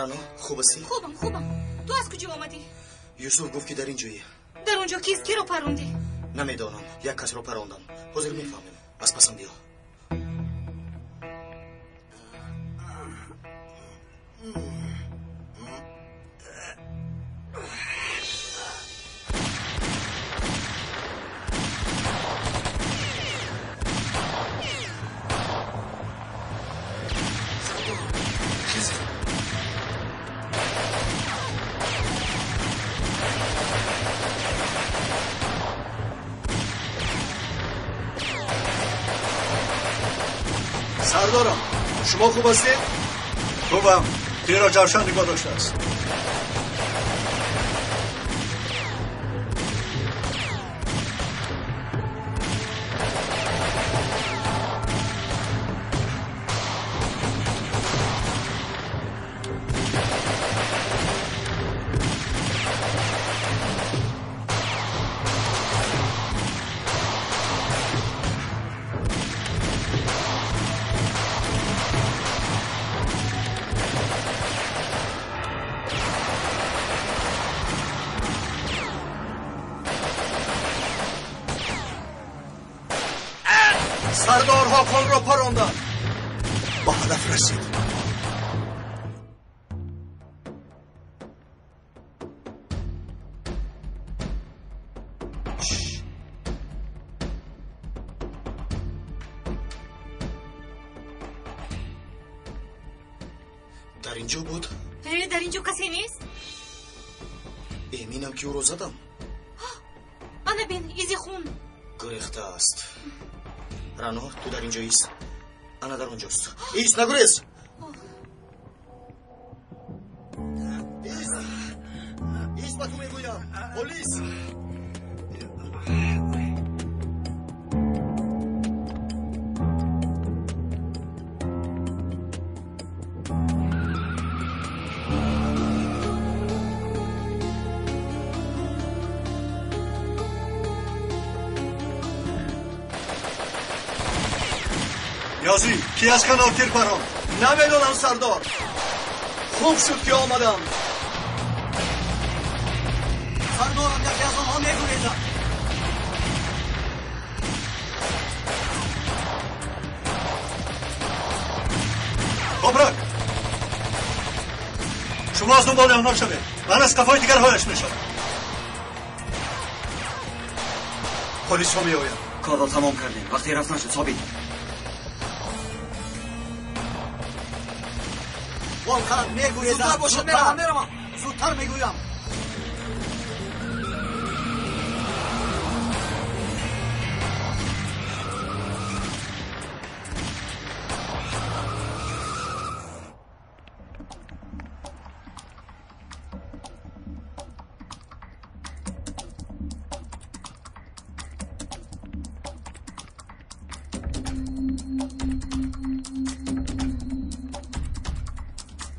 Рано, хуб ҳастӣ? Хубам, хубам. Ту аз куҷо омадӣ? Юсуф гуфт, ки дар ин ҷоӣ. Дар он ҷо кист? Киро парондӣ? Намедонам. Як касро парондам. Ҳозир мефаҳмем. Аз пасам биё. Сардорам, шумо хуб ҳастед? Хубам. Тирро Ҷавшан нигоҳ доштааст. Сардор Ҳоқонро паронданд. Ба ҳадаф расид. Дар ин ҷо буд? Дар ин ҷо касе нест? Эминам, ки ӯро задам. Ана бин, изи хун. Гурехтааст. Рано, ту дар ин ҷо ист. Ана дар он ҷост. Ист, нагурез! Ист! Ист, ба ту мегӯям! Полис! Ниёзӣ, ки аз канор тир паронд? Намедонам, сардор. Хуб шуд, ки омадам. Сардорам, яке аз онҳо мегурезад. Бобрак, шумо аз дунболи онҳо шавед. Ман аз қафои дигарҳояш мешавам. Полисҳо меоянд. Корро тамом кардем. Вақте рафтан шуд, Собит. Волхан мегурезад. Зудтар бошад, меравам, меравам. Зудтар мегӯям.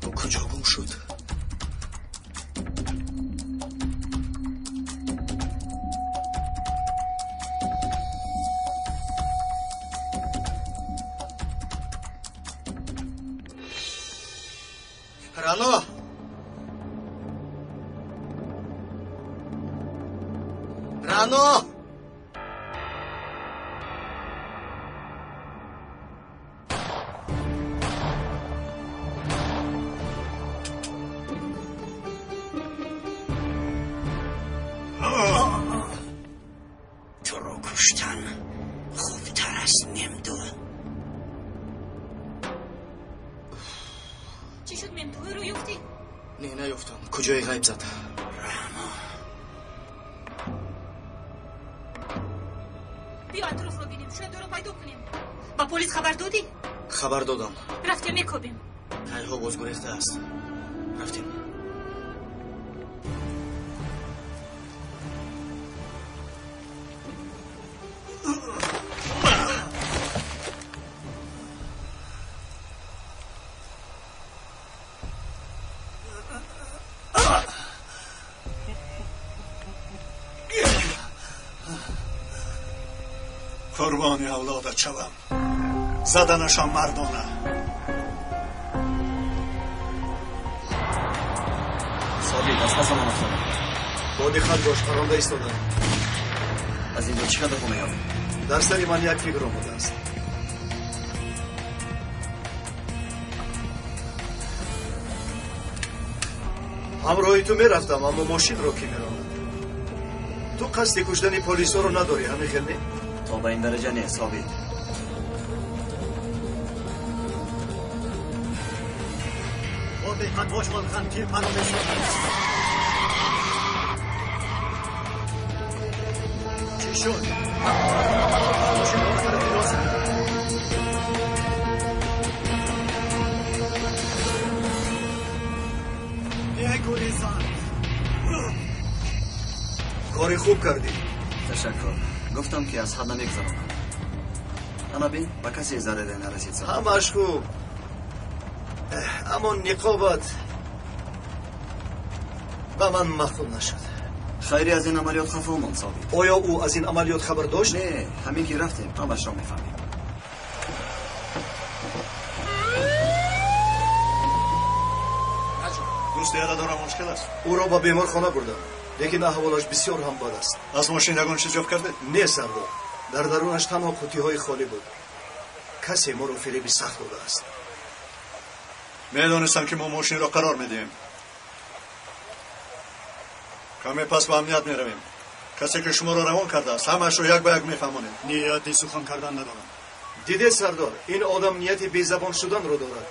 Ӯ куҷо гум шуд? Рано! Рано! Туро куштан хубтар аст, Мемду. Чӣ шуд, Мемду? Ӯро ёфтӣ? Не, наёфтам. Куҷое ғайб зад? Раҳмо. Биё атрофро бинем, шояд ӯро пайдо кунем. Ба полис хабар додӣ? Хабар додам. Рафтем, мекобем. Кайҳо боз гурехтааст. Рафтем. Қурбони авлодат шавам. Заданашон мардона. Собит, аз пасам омад хабар. Бо диққат бош, паронда истодаам. Аз инҷо чӣ ҳадафо меёбем? Дар сари ман як фикр омадааст. Ҳамроҳи ту мерафтам, аммо мошинро кӣ меронад? Ту қасди куштани полисҳоро надорӣ, ҳамин хел не? То ба ин дараҷа не, Собит. Бо диққат бош, Волхан, тир паронда истодааст. Чӣ шуд? Мошинро ба тарафи рост. Кори хуб кардӣ. Ташаккур. Гуфтам ки аз ҳад намегузаронам. Ана бин, ба касе зараре нарасид. Ҳамаш хуб. Аммо ниқобат ба ман маъқул нашуд. Хайри аз ин амалиёт хафо монд, Собит. Оё ӯ аз ин амалиёт хабар дошт? Не, ҳамин ки рафтем, ҳамашро мефаҳмем. Дӯсти дорам, мушкил аст. Ӯро ба беморхона бурдам, лекин аҳволаш бисёр ҳам бад аст. Аз мошин ягон чиз ёфт кардед? Не, сардор. Дар дарунаш танҳо қуттиҳои холӣ буд. Касе моро фиреби сахт додааст. Медонистам ки мо мошинро қарор медиҳем. Каме пас ба амният меравем. Касе ки шуморо равон кардааст, ҳамаашро як ба як мефаҳмонем. Нияти сухан кардан надорам. Дидед, сардор, ин одам нияти безабон шуданро дорад.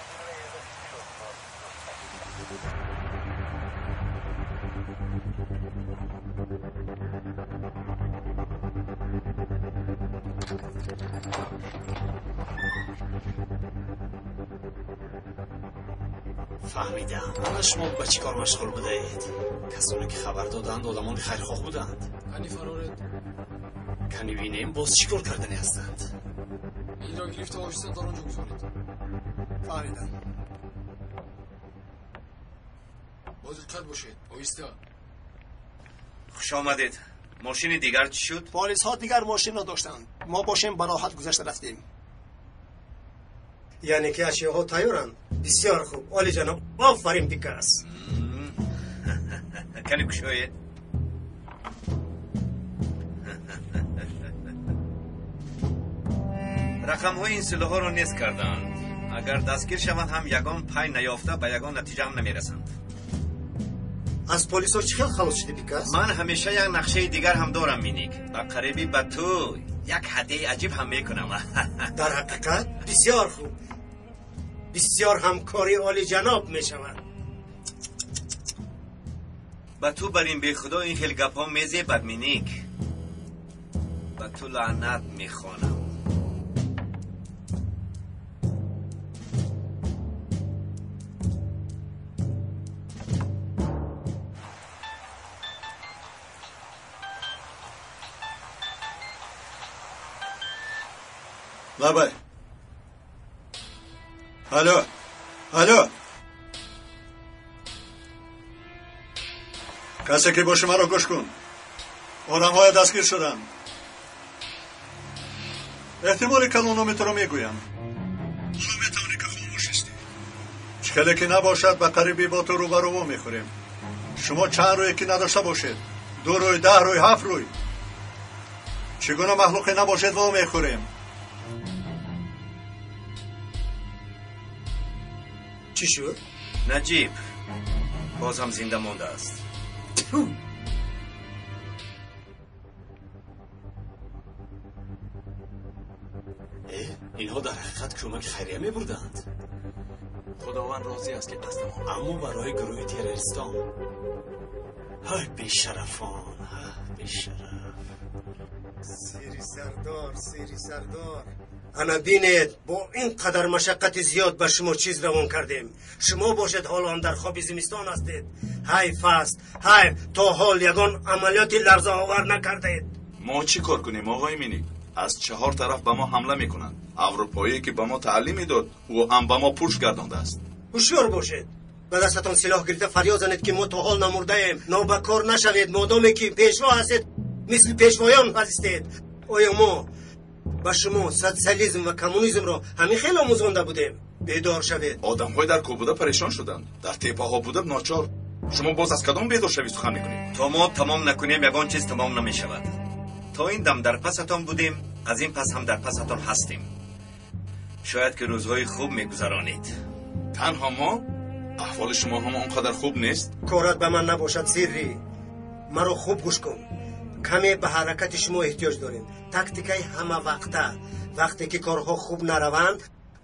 Фаҳмидам. Ана шумо ба чӣ кор машғул будаед? Касоне ки хабар доданд, одамони хайрхоҳ буданд. Кани фароред. Кани бинем, боз чӣ кор кардани ҳастанд? Инро гирифта оҳиста дар он ҷо гузоред. Фаҳмидам. Бо диққат бошед, оҳиста. Хуш омадед. Мошини дигар чӣ шуд? Полисҳо дигар мошинро доштанд. Мо бошем ба роҳат гузашта рафтем. Яъне ки ашёҳо тайёранд. Бисёр хуб. Олиҷаноб, офарин Пикас. Кани кушоед. Рақамҳои ин силоҳҳоро нест карданд. Агар дастгир шаванд ҳам ягон пай наёфта ба ягон натиҷа ҳам намерасанд. Аз полисҳо чӣ хел халос шудӣ, Пикас? Ман ҳамеша як нақшаи дигар ҳам дорам, Миник. Ба қарибӣ ба ту як ҳадияи аҷиб ҳам мекунам. Дар ҳақиқат бисёр хуб. Бисёр ҳамкори олиҷаноб мешавад. Ба ту бар ин бехудо ин хел гапҳо мезебад, Миник. Ба ту лаънат мехонам. Лабай. Алло. Алло. Касе ки боши маро гӯш кун. Одамҳоя дастгир шуданд. Эҳтимоли калон номи туро мегӯям. Ҳоло метавонӣ ки хомӯш истӣ. Чӣ хеле ки набошад, ба қарибӣ бо ту рӯбарӯ мехӯрем. Шумо чанд рӯе ки надошта бошед, 2 рӯй, 10 рӯй, 7 рӯй. Чӣ гуна махлуқе набошед, во мехӯрем. Чӣ шуд? Наҷиб боз ҳам зинда мондааст. Инҳо дар ҳақиқат кӯмаки хайрия мебурданд. Худованд розӣ аст ки қасдамон. Аммо барои гурӯҳи террористон. Ҳай бешарафон, бешараф. Сири сардор, сири сардор. Ана бинед, бо ин қадар машаққати зиёд ба шумо чиз равон кардем. Шумо бошед ҳоло ҳам дар хоби зимистон ҳастед. Ҳайф аст, ҳайф, то ҳол ягон амалиёти ларзаовар накардаед. Мо чӣ кор кунем, оғои Миник? Аз 4 тараф ба мо ҳамла мекунанд. Аврупоие ки ба мо таълим медод, ӯ ҳам ба мо пушт гардондааст. Ҳушёр бошед. Ба дастатон силоҳ гирифта фарёд занед ки мо то ҳол намурдаем. Нобакор нашавед, модоме ки пешво ҳастед, мисли пешвоён ҳастед. Оё мо ба шумо социализм ва коммунизмро ҳамин хел омӯзонда будем? Бедор шавед. Одамҳои дар кӯҳ буда парешон шуданд. Дар теппаҳо буда ночор. Шумо боз аз кадом бедоршавӣ сухан мекунед? То мо тамом накунем, ягон чиз тамом намешавад. То ин дам дар пасатон будем, аз ин пас ҳам дар пасатон ҳастем. Шояд ки рӯзҳои хуб мегузаронед. Танҳо мо? Аҳволи шумо ҳам он қадар хуб нест? Корат ба ман набошад, Сирри. Маро хуб гӯш кун. Каме ба ҳаракати шумо эҳтиёҷ дорем. Тактикаи ҳамавақта. Вақте ки корҳо хуб нараванд,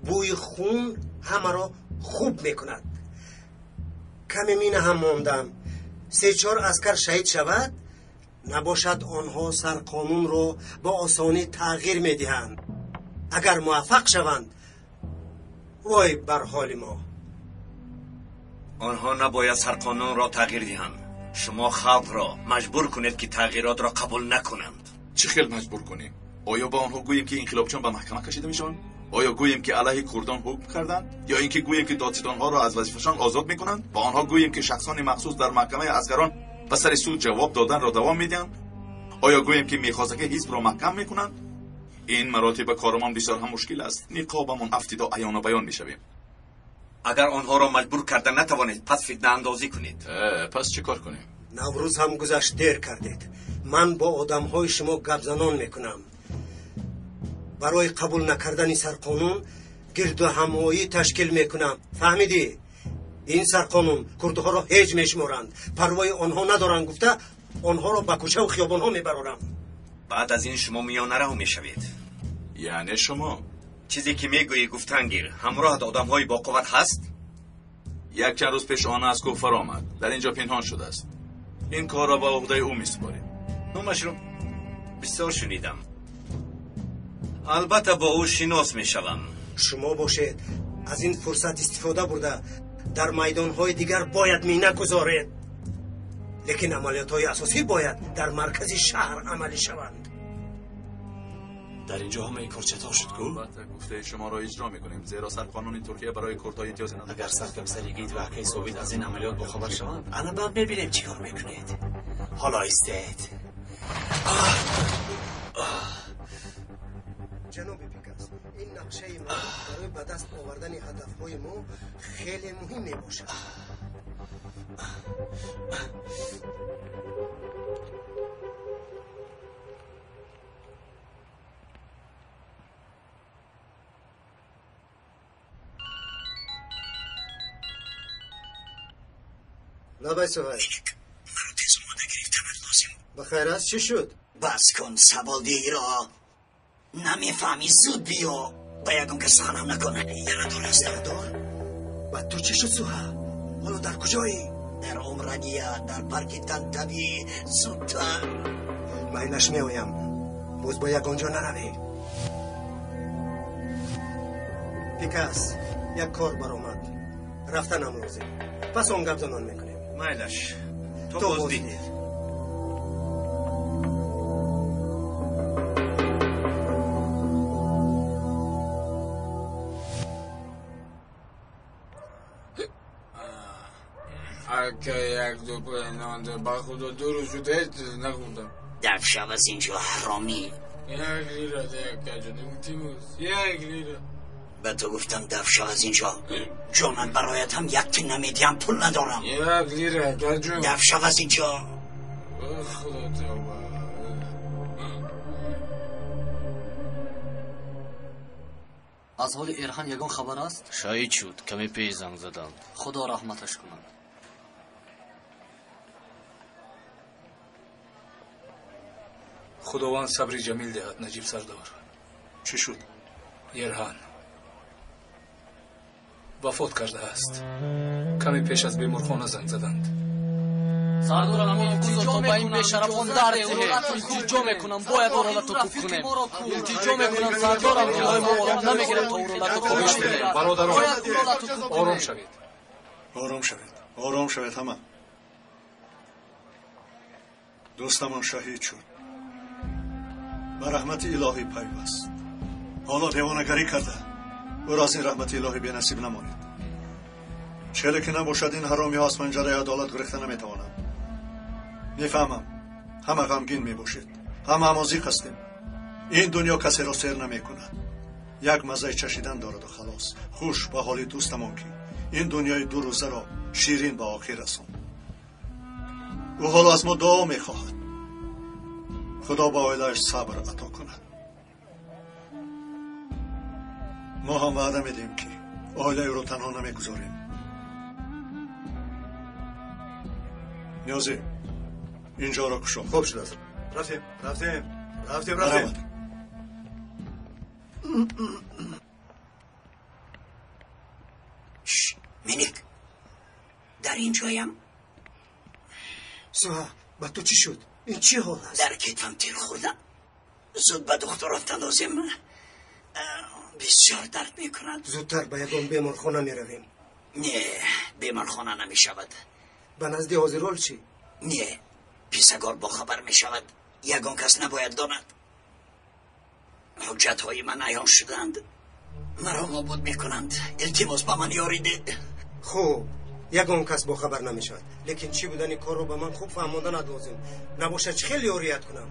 бӯи хун ҳамаро хуб мекунад. Каме мина ҳам мондам. 3-4 аскар шаҳид шавад, набошад онҳо сарқонунро бо осонӣ тағйир медиҳанд. Агар муваффақ шаванд, вой бар ҳоли мо. Онҳо набояд сарқонунро тағйир диҳанд. Шумо халқро маҷбур кунед, ки тағйиротро қабул накунанд. Чӣ хел маҷбур кунем? Оё ба онҳо гӯем, ки инқилобчиён ба маҳкама кашида мешаванд? Оё гӯем, ки алайҳи курдон ҳукм карданд? Ё ин ки гӯем, ки додситонҳоро аз вазифашон озод мекунанд? Ба онҳо гӯем, ки шахсони махсус дар маҳкамаи аскарон ба сари суд ҷавоб доданро давом медиҳанд? Оё гӯем, ки мехозаки ҳизбро маҳкам мекунанд? Ин маротиба корамон бисёр ҳам мушкил аст. Ниқобамон афтиду аёну баён мешавем. Агар онҳоро маҷбур карда натавонед, пас фитнаандозӣ кунед. Пас чӣ кор кунем? Наврӯз ҳам гузашт, дер кардед. Ман бо одамҳои шумо гапзанон мекунам. Барои қабул накардани сарқонун гирдуҳамоӣ ташкил мекунам. Фаҳмидӣ? Ин сарқонун курдҳоро ҳеҷ мешуморанд, парвои онҳо надоранд гуфта онҳоро ба кӯчаву хиёбонҳо мебарорам. Баъд аз ин шумо миёнарав мешавед. Яъне шумо? Чизе ки мегӯӣ гуфтан гир. Ҳамроҳат одамҳои боқувват ҳаст? Як чанд рӯз пеш она аз кӯҳ фаромад. Дар ин ҷо пинҳон шудааст. Ин корро ба уҳдаи ӯ месупорем. Номашро бисёр шунидам. Албатта бо ӯ шинос мешавам. Шумо бошед аз ин фурсат истифода бурда дар майдонҳои дигар бояд мина гузоред. Лекин амалиётҳои асосӣ бояд дар маркази шаҳр амалӣ шаванд. Дар ин ҷо ҳамаи кор чатор шуд ку? Албатта гуфтаи шуморо иҷро мекунем, зеро сарқонуни Туркия барои курдҳо имтиёзе надорад. Агар саркомиссар Йигит ва акаи Собит аз ин амалиёт бохабар шаванд, ана баъд мебинем чӣ кор мекунед. Ҳоло истед. Ҷаноби Пикас, ин нақшаи мо барои ба даст овардани ҳадафҳои мо хеле муҳим мебошад. Лабай Суҳай. Маро тез омода гирифтанат лозим. Ба хайр аст, чӣ шуд? Бас кун саволдиҳиро. Намефаҳмӣ, зуд биё. Ба ягон кас суханам накун. Ярадор аст. Ярадор? Ба ту чӣ шуд, Суҳа? Ҳоло дар куҷоӣ? Дар Умрания, дар парки Тантавӣ. Зудтар. Майлаш меоям. Боз ба ягон ҷо наравӣ. Пикас, як кор баромад. Рафтанам лозим. Пас он гапзанон мекунем. Майлаш, то боздид. Ака як ду пойнонда ба худо 2 рӯз шуд ҳеҷ чиз нахӯрдам. Даф шав аз ин ҷо, ҳаромӣ. 1 лира акаҷон, илтимос, 1 лира. Ба ту гуфтам даф шав аз ин ҷо. Ҷонат бароят ҳам як тин намедиҳам, пул надорам. 1 лира акаҷон. Даф шав аз ин ҷо. Худо тавба. Аз ҳоли Эрҳан ягон хабар аст? Шаҳид шуд, каме пеш занг заданд. Худо раҳматаш кунад. Худованд сабри ҷамил диҳад, Наҷиб сардор. Чӣ шуд? Ерҳан вафот кардааст. Каме пеш аз беморхона занг заданд. Сардорам, гузор то ба ин бешарафон дард диҳед. Илтиҷо мекунам, бояд ӯро лату кӯб кунем. Илтиҷо мекунам, сардорам, дилҳои мо ором намегирад то ӯро лату кӯб кунем. Бародарон, бояд ӯро лату кӯб кунем. Ором шавед. Ором шавед. Ором шавед ҳама. Дӯстамон шаҳид шуд. Ба раҳмати илоҳӣ пайваст. Ҳоло девонагарӣ карда. Ӯро аз ин раҳмати илоҳӣ бенасиб намонед. Челе ки набошад, ин ҳаромиҳо аз панҷараи адолат гурехта наметавонанд. Мефаҳмам, ҳама ғамгин мебошед, ҳама ҳамозиқ ҳастем. Ин дунё касеро сер намекунад. Як маззаи чашидан дораду халос. Хуш ба ҳоли дӯстамон, ки ин дунёи 2 рӯзаро ширин ба охир расонд. Ӯ ҳоло аз мо дуо мехоҳад. Худо ба оилааш сабр ато кунад. Мо ҳам ваъда медиҳем, ки оилаи ӯро танҳо намегузорем. Ниёзӣ, инҷоро кушо. Хуб шудааст. Рафтем, рафтем, рафтем, рафтем. Миник, дар ин ҷоям. Суҳа, ба ту чӣ шуд? Ин чӣ ҳол аст? Дар китфам тир хӯрдам. Зуд ба духтур рафтан лозим. Бисёр дард мекунад. Зудтар ба ягон беморхона меравем. Не, беморхона намешавад. Ба назди ҳозирол чӣ? Не, писагор бохабар мешавад. Ягон кас набояд донад. Ҳуҷҷатҳои ман аён шуданд. Маро нобуд мекунанд. Илтимос, ба ман ёрӣ деҳ. Хуб, ягон кас бохабар намешавад. Лекин чӣ будани корро ба ман хуб фаҳмонданат лозим. Набошад, чӣ хел ёрият кунам?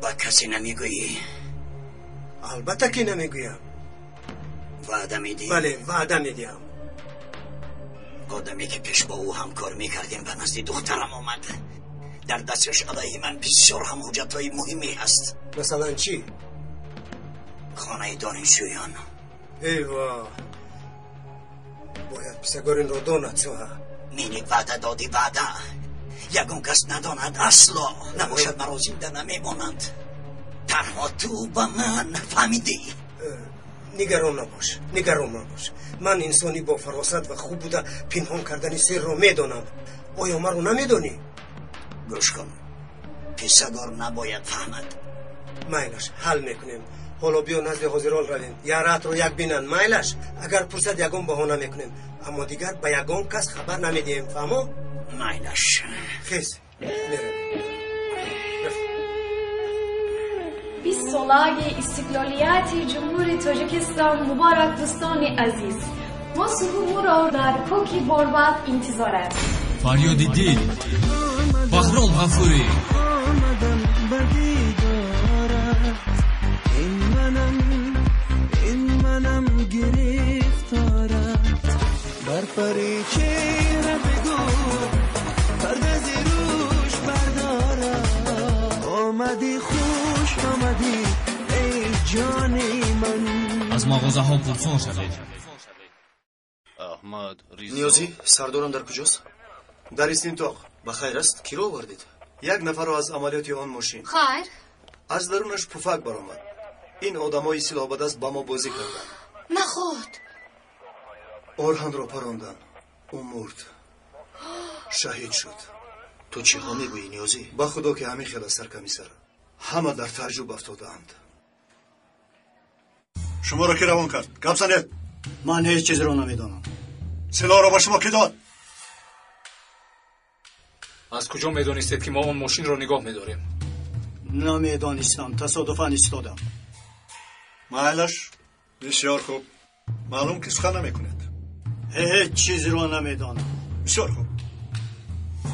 Ба касе намегӯӣ? Албатта ки намегӯям. Ваъда медиҳӣ? Бале, ваъда медиҳам. Одаме ки пеш бо ӯ ҳамкор мекардем, ба назди духтарам омад. Дар дасташ алайҳи ман бисёр ҳам ҳуҷҷатҳои муҳиме ҳаст. Масалан чӣ? Хонаи донишҷӯён. Эйва, бояд писагор инро донад, Суҳа. Миник, ваъда додӣ, ваъда. Ягон кас надонад асло. Набошад, маро зинда намемонанд. Танҳо ту ба ман, фаҳмидӣ? Нигарон набош, нигарон набош. Ман инсони бо фаросат ва хуб буда пинҳон кардани сирро медонам. Оё маро намедонӣ? Гӯш кун, писагор набояд фаҳмад. Майлаш, ҳал мекунем. Ҳоло биё назди ҳозирон равем. Яратро як бинанд, майлаш. Агар пурсад, ягон баҳона мекунем. Аммо дигар ба ягон кас хабар намедиҳем, фаҳмо? Майлаш. Хез, меравем. 20 солаги истиқлолияти Ҷумҳури Тоҷикистон муборак, дӯстони азиз. Мо суҳубуро дар кӯки борбад интизор аст. Фарёди дил, Баҳром Ғафурӣ. Омадам ба дидорат, ин манам, ин манам гирифторат. Бар пари чеҳра бигӯ, парда зи рӯш бардорад. Омадӣ, хуш омадӣ, эй ҷони ман. Аз мағозаҳо пурсон шавед. Аҳмад Ризо. Ниёзӣ, сардорам дар куҷост? Дар истинтоқ. Ба хайр аст? Киро овардед? Як нафарро аз амалиёти он мошин. Хайр. Аз дарунаш пуфак баромад. Ин одамои силоҳбадаст ба мо бозӣ карданд. Наход. Орҳанро паронданд. Ӯ мурд. Шаҳид шуд. Ту чиҳо мегӯӣ, Ниёзӣ? Ба худо ки ҳамин хел аст, саркомиссар. Ҳама дар тааҷҷуб афтодаанд. Шуморо ки равон кард? Гап занед. Ман ҳеҷ чизро намедонам. Силоҳро ба шумо кӣ дод? Аз куҷо медонистед, ки мо он мошинро нигоҳ медорем? Намедонистам, тасодуфан истодам. Майлаш, бисёр хуб. Маълум ки сухан намекунед. Ҳеҷ чизро намедонам. Бисёр хуб,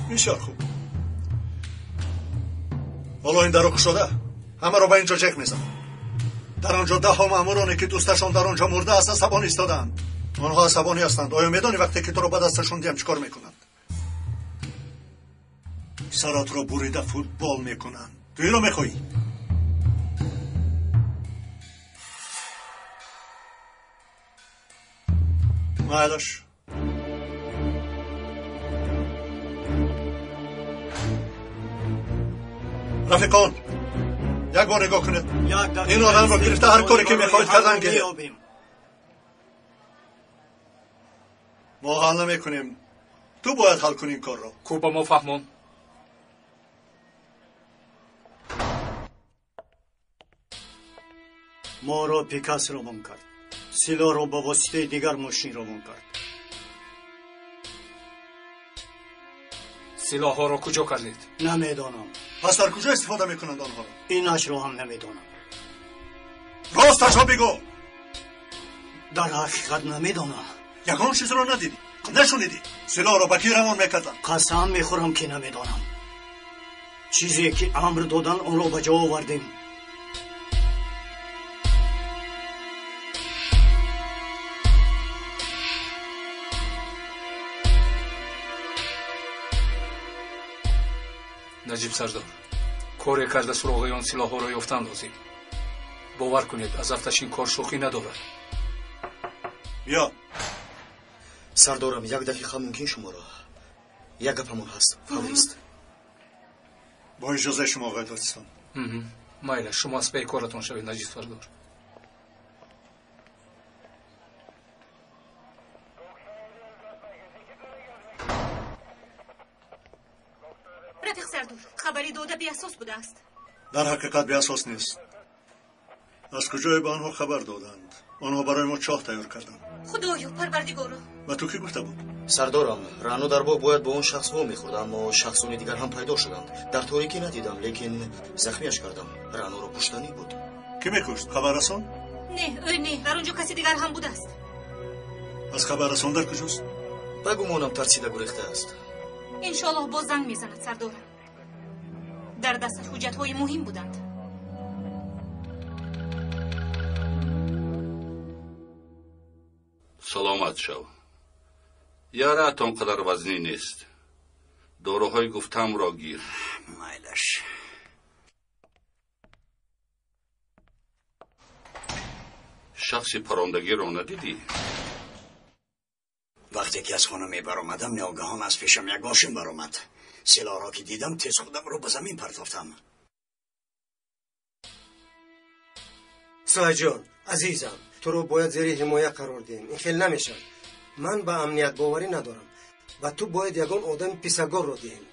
бисёр хуб. Ҳоло ин даро кушода, ҳамаро ба ин ҷо ҷеғ мезанам. Дар он ҷо даҳҳо маъмуроне ки дӯсташон дар он ҷо мурдааст, асабонӣ истодаанд. Онҳо асабонӣ ҳастанд. Оё медонӣ вақте ки туро ба дасташон диҳам чӣ кор мекунанд? Саратро бурида футбол мекунанд. Ту инро мехоҳӣ? Майлаш. Рафиқон, як бор нигоҳ кунед. Ин одамро гирифта ҳар коре ки мехоҳед кардан гиред. Мо ҳал намекунем. Ту бояд ҳал кунӣ ин корро. Ку ба мо фаҳмон. Моро Пикас равон кард. Силоҳро ба воситаи дигар мошин равон кард. Силоҳҳоро куҷо кардед? Намедонам. Пас дар куҷо истифода мекунанд онҳоро? Инашро ҳам намедонам. Росташро бигӯ. Дар ҳақиқат намедонам. Ягон чизро надидӣ, нашунидӣ? Силоҳро ба кӣ равон мекарданд? Қасам мехӯрам ки намедонам. Чизе ки амр додан, онро ба ҷо овардем. Наҷиб сардор, коре карда суроғаи он силоҳҳоро ёфтан лозим. Бовар кунед, аз афташ ин кор шӯхӣ надорад. Биё. Сардорам, як дақиқа мумкин шуморо? Як гапамон ҳаст, фаврист. Бо иҷозаи шумо, оғои додситон. Майла, шумо аз паи коратон шавед, Наҷиб сардор. Рафиқ сардор, хабари дода беасос будааст. Дар ҳақиқат беасос нест. Аз куҷое ба онҳо хабар доданд? Онҳо барои мо чоҳ тайёр карданд. Худоё, парвардигоро! Ба ту кӣ гуфта буд? Сардорам, Рано дар боғ бояд бо он шахс вомехӯрд, аммо шахсони дигар ҳам пайдо шуданд. Дар торикӣ надидам, лекин захмиаш кардам. Раноро куштанӣ буд. Кӣ мекушт? Хабаррасон? Не, ӯ не, дар он ҷо каси дигар ҳам будааст. Пас хабаррасон дар куҷост? Ба гумонам тарсида гурехтааст. Иншоаллоҳ боз занг мезанад, сардорам. Дар дасташ ҳуҷҷатҳои муҳим буданд. Саломат шав. Яраат он қадар вазнин нест. Доруҳои гуфтамро гир. Майлаш. Шахси парондагиро надидӣ? Вақте ки аз хона мебаромадам, ногаҳон аз пешам як мошин баромад. Силоҳро ки дидам, тез худамро ба замин партофтам. Соҳибҷон, азизам, туро бояд зери ҳимоя қарор диҳем. Ин хел намешавад. Ман ба амният боварӣ надорам. Ба ту бояд ягон одами писагорро диҳем.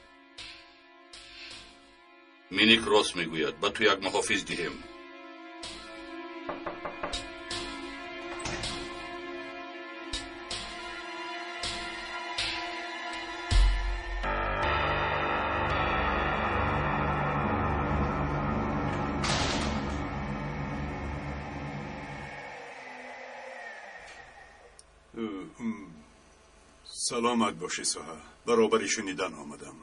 Миник рост мегӯяд. Ба ту як муҳофиз диҳем. Саломат бошӣ, Соҳа. Баробари шунидан омадам.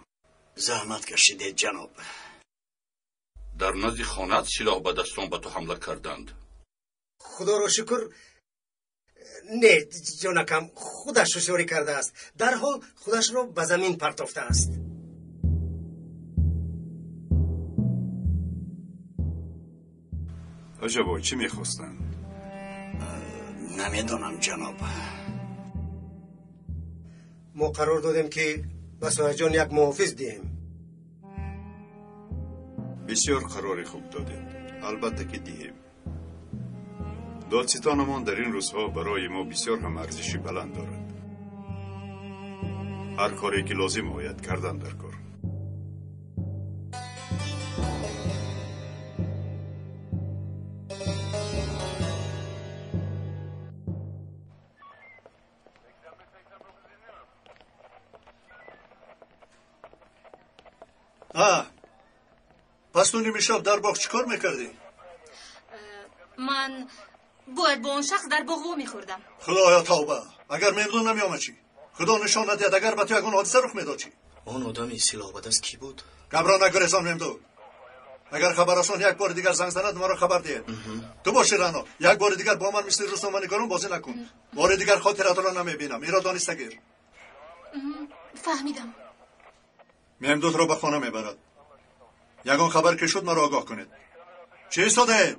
Заҳмат кашидед, ҷаноб. Дар назди хонаат силоҳ ба дастон ба ту ҳамла карданд. Худоро шукр, не, ҷонакам, худаш ҳушёрӣ кардааст. Дарҳол худашро ба замин партофтааст. Аҷабо, чӣ мехостанд? Намедонам, ҷаноб. Мо қарор додем, ки ба Соҳибҷон як муҳофиз диҳем. Бисёр қарори хуб додед. Албатта ки диҳем. Додситонамон дар ин рӯзҳо барои мо бисёр ҳам арзиши баланд дорад. Ҳар коре ки лозим ояд кардан дар кор. Пас ту нимишаб дар боғ чӣ кор мекардӣ? Ман бояд бо он шахс дар боғ вомехӯрдам. Худоё, тавба! Агар мемдун намеомад чӣ? Худо нишон надиҳад, агар ба ту ягон ҳодиса рух медод чӣ? Он одами силоҳбадаст кӣ буд? Гапро нагурезон, Мемду. Агар хабаррасон як бори дигар занг занад, маро хабар диҳед. Ту бошӣ, Рано, як бори дигар бо ман мисли рӯзноманигорон бозӣ накун. Бори дигар хотиратро намебинам. Инро дониста гир. Фаҳмидам. Мемдудро ба хона мебарад. Ягон хабар ки шуд, маро огоҳ кунед. Чӣ истодаед?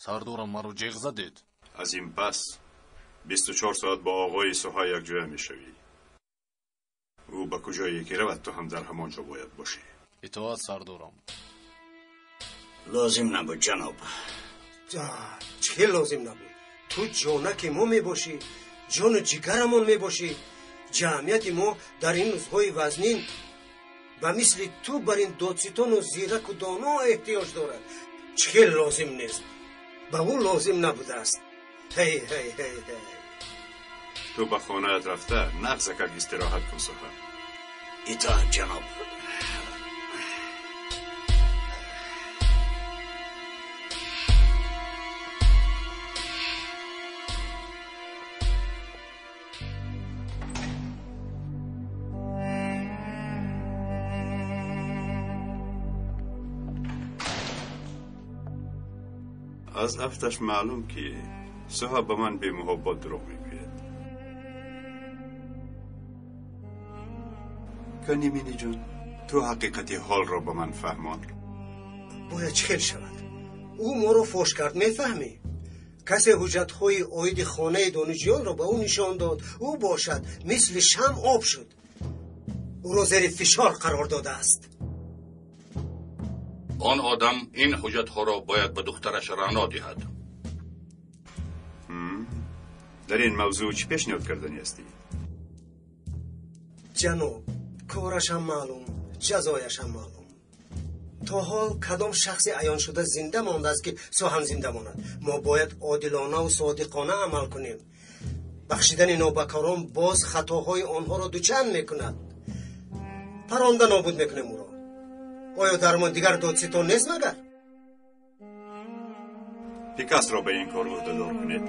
Сардорам, маро ҷеғ задед. Аз ин пас 24 соат бо оғои Соҳа якҷоя мешавӣ. Ӯ ба куҷое ки равад, ту ҳам дар ҳамон ҷо бояд бошӣ. Итоат, сардорам. Лозим набуд, ҷаноб. Чӣ лозим набуд? Ту ҷонаки мо мебошӣ, ҷону ҷигарамон мебошӣ. Ҷамъияти мо дар ин рӯзҳои вазнин ба мисли ту бар ин додситону зираку доно эҳтиёҷ дорад. Чӣ лозим нест? Ба ӯ лозим набудааст. Ҳей, ҳей, ҳей, ҳей. Ту ба хонаат рафта нағзакак истироҳат кун, Соҳа. Итоат, ҷаноб. Аз афташ маълум, ки Соҳа ба ман бемуҳобот дурӯғ мегӯяд. Кани Мини ҷон, ту ҳақиқати ҳолро ба ман фаҳмон. Бояд чӣ хел шавад? Ӯ моро фош кард, мефаҳмӣ? Касе ҳуҷҷатҳои оиди хонаи донишҷӯёнро ба ӯ нишон дод. Ӯ бошад мисли шам об шуд. Ӯро зери фишор қарор додааст. Он одам ин ҳуҷҷатҳоро бояд ба духтараш Рано диҳад. Дар ин мавзӯъ чӣ пешниҳод кардани ҳастӣ? Ҷаноб, корашам маълум, ҷазояшам маълум. То ҳол кадом шахси аёншуда зинда мондааст, ки сухан зинда монад? Мо бояд одилонаву содиқона амал кунем. Бахшидани нобакорон боз хатоҳои онҳоро дучанд мекунад. Паронда нобуд мекунем ӯро. Оё дар мо дигар додситон нест магар? Пикасро ба ин кор ӯҳдадор кунед.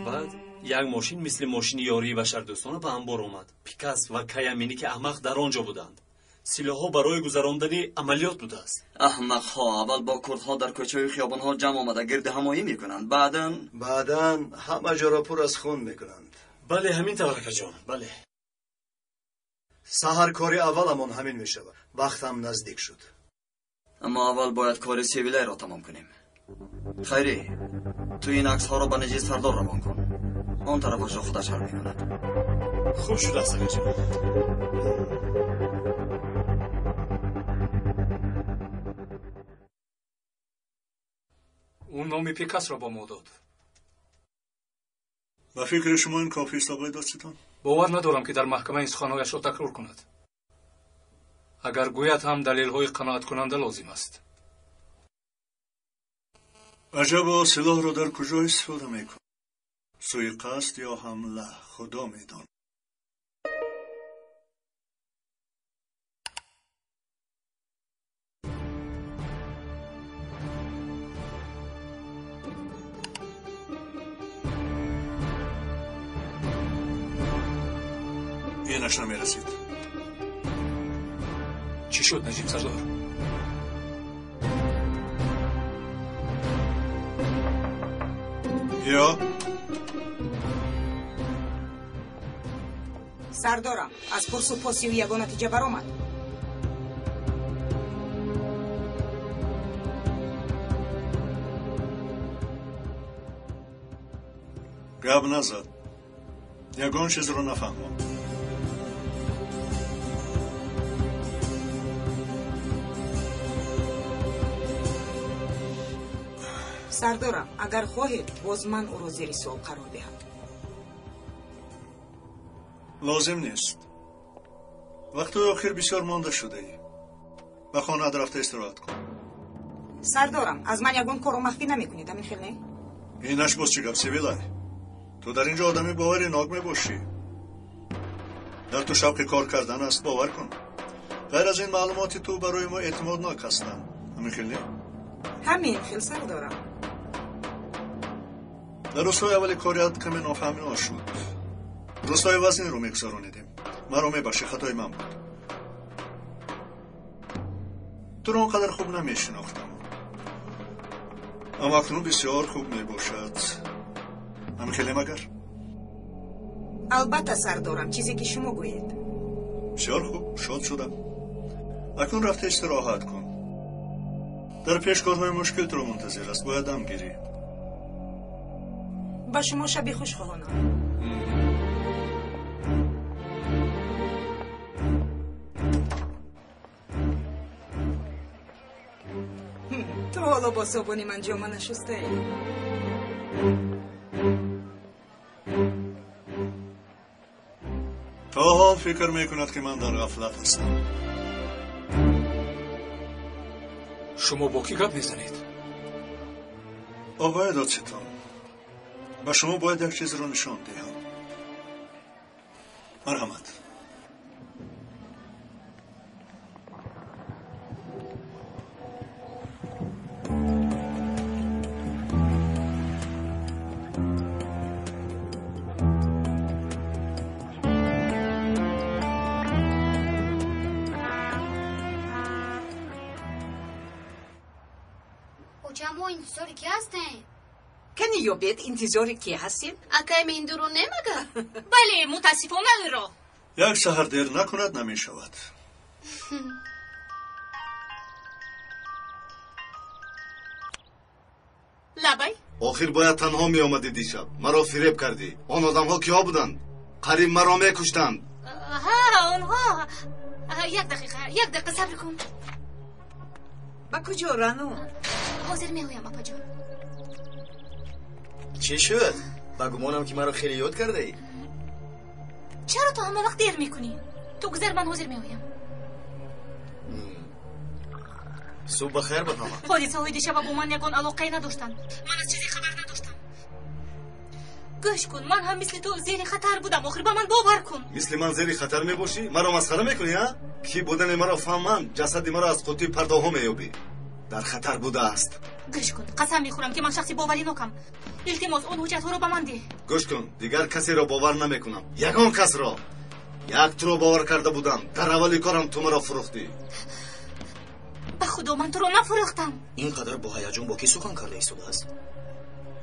Баъд як мошин мисли мошини ёрии башардӯстона ба анбор омад. Пикас ва Каямини ки аҳмақ дар он ҷо буданд. Силоҳҳо барои гузарондани амалиёт будааст. Аҳмақҳо аввал бо курдҳо дар кӯчаю хиёбонҳо ҷамъ омада гирди ҳамоӣ мекунанд, баъдан ҳама ҷоро пур аз хун мекунанд. Бале, ҳамин тавр, акаҷон, бале. Саҳар кори авваламон ҳамин мешавад. Вақтам наздик шуд. Аммо аввал бояд кори Севилайро тамом кунем. Хайрӣ, ту ин аксҳоро ба Наҷиб сардор равон кун. Он тарафашро худаш ҳал мекунад. Хуб шудааст, акаҷон. Ӯ номи Пикасро ба мо дод. Ба фикри шумо ин кофист, оқои додситон? Бовар надорам, ки дар маҳкама ин суханҳояшро такрор кунад. Агар гӯяд ҳам, далелҳои қаноаткунанда лозим аст. Аҷабо, силоҳро дар куҷо истифода мекунад? Суиқасд ё ҳамла, худо медонад. Инаш намерасид. Чӣ шуд, Наҷиб сардор? Биё. Сардорам, аз пурсу поси ӯ ягон натиҷа баромад? Гап назад. Ягон чизро нафаҳмам. Сардорам, агар хоҳед, боз ман ӯро зери суол қарор диҳам. Лозим нест. Вақтҳои охир бисёр монда шудаӣ. Ба хонаат рафта истироҳат кун. Сардорам, аз ман ягон корро махфӣ намекунед, ҳамин хел не? Инаш боз чӣ гап, Севилай? Ту дар ин ҷо одами бовари нок мебошӣ. Дар ту шавқи кор кардан аст, бовар кун. Ғайр аз ин, маълумоти ту барои мо эътимоднок ҳастанд. Ҳамин хел не? Ҳамин хел, сардорам. Дар рӯзҳои аввали корият каме нофаҳмиҳо шуд. Рӯзҳои вазнинро мегузаронидем. Маро мебахшӣ, хатои ман буд. Туро он қадар хуб намешинохтам, аммо акнун бисёр хуб мебошад. Ҳамин хеле магар? Албатта, сардорам, чизе ки шумо гӯед. Бисёр хуб, шод шудам. Акнун рафта истироҳат кун. Дар пеш корҳои мушкил туро мунтазир аст, бояд дам гирӣ. Ба шумо шаби хуш хоҳонам. Ту ҳоло бо собуни ман ҷома нашустаӣ. То ҳол фикр мекунад, ки ман дар ғафлат ҳастам. Шумо бо кӣ гап мезанед? Оқои додситон, ба шумо бояд як чизро нишон диҳам. Марҳамат. Оча, мо интизори ки ҳастем? Кани ёбед, интизори ки ҳастем? Акай Мендуро не магар? Бале, мутаассифона ӯро. Як саҳар дер накунад, намешавад. Лабай? Охир бояд танҳо меомадӣ дишаб. Маро фиреб кардӣ. Он одамҳо киҳо буданд? Қариб маро мекуштанд. Ҳа, онҳо. Як дақиқа, як дақиқа сабр кун. Ба куҷо, Рано? Ҳозир меоям, апаҷон. Чӣ шуд? Ба гумонам ки маро хеле ёд кардаӣ. Чаро ту ҳама вақт дер мекунӣ? Ту гузар, ман ҳозир меоям. Субҳ бахайр ба ҳама. Ҳодисаҳои дишаба бо ман ягон алоқае надоштанд. Ман аз чизе хабар надоштам. Гӯш кун, ман ҳам мисли ту зери хатар будам. Охир ба ман бовар кун. Мисли ман зери хатар мебошӣ? Маро масхара мекунӣ, а? Ки будани маро фаҳманд, ҷасади маро аз қуттии пардаҳо меёбӣ. Дар хатар будааст. Гӯш кун, қасам мехӯрам ки ман шахси боваринокам. Илтимос, он ҳуҷҷатҳоро ба ман деҳ. Гӯш кун, дигар касеро бовар намекунам. Ягон касро. Як туро бовар карда будам. Дар аввали корам ту маро фурӯхтӣ. Ба худо, ман туро нафурӯхтам. Ин қадар бо ҳаяҷон бо кӣ сухан карда истодааст?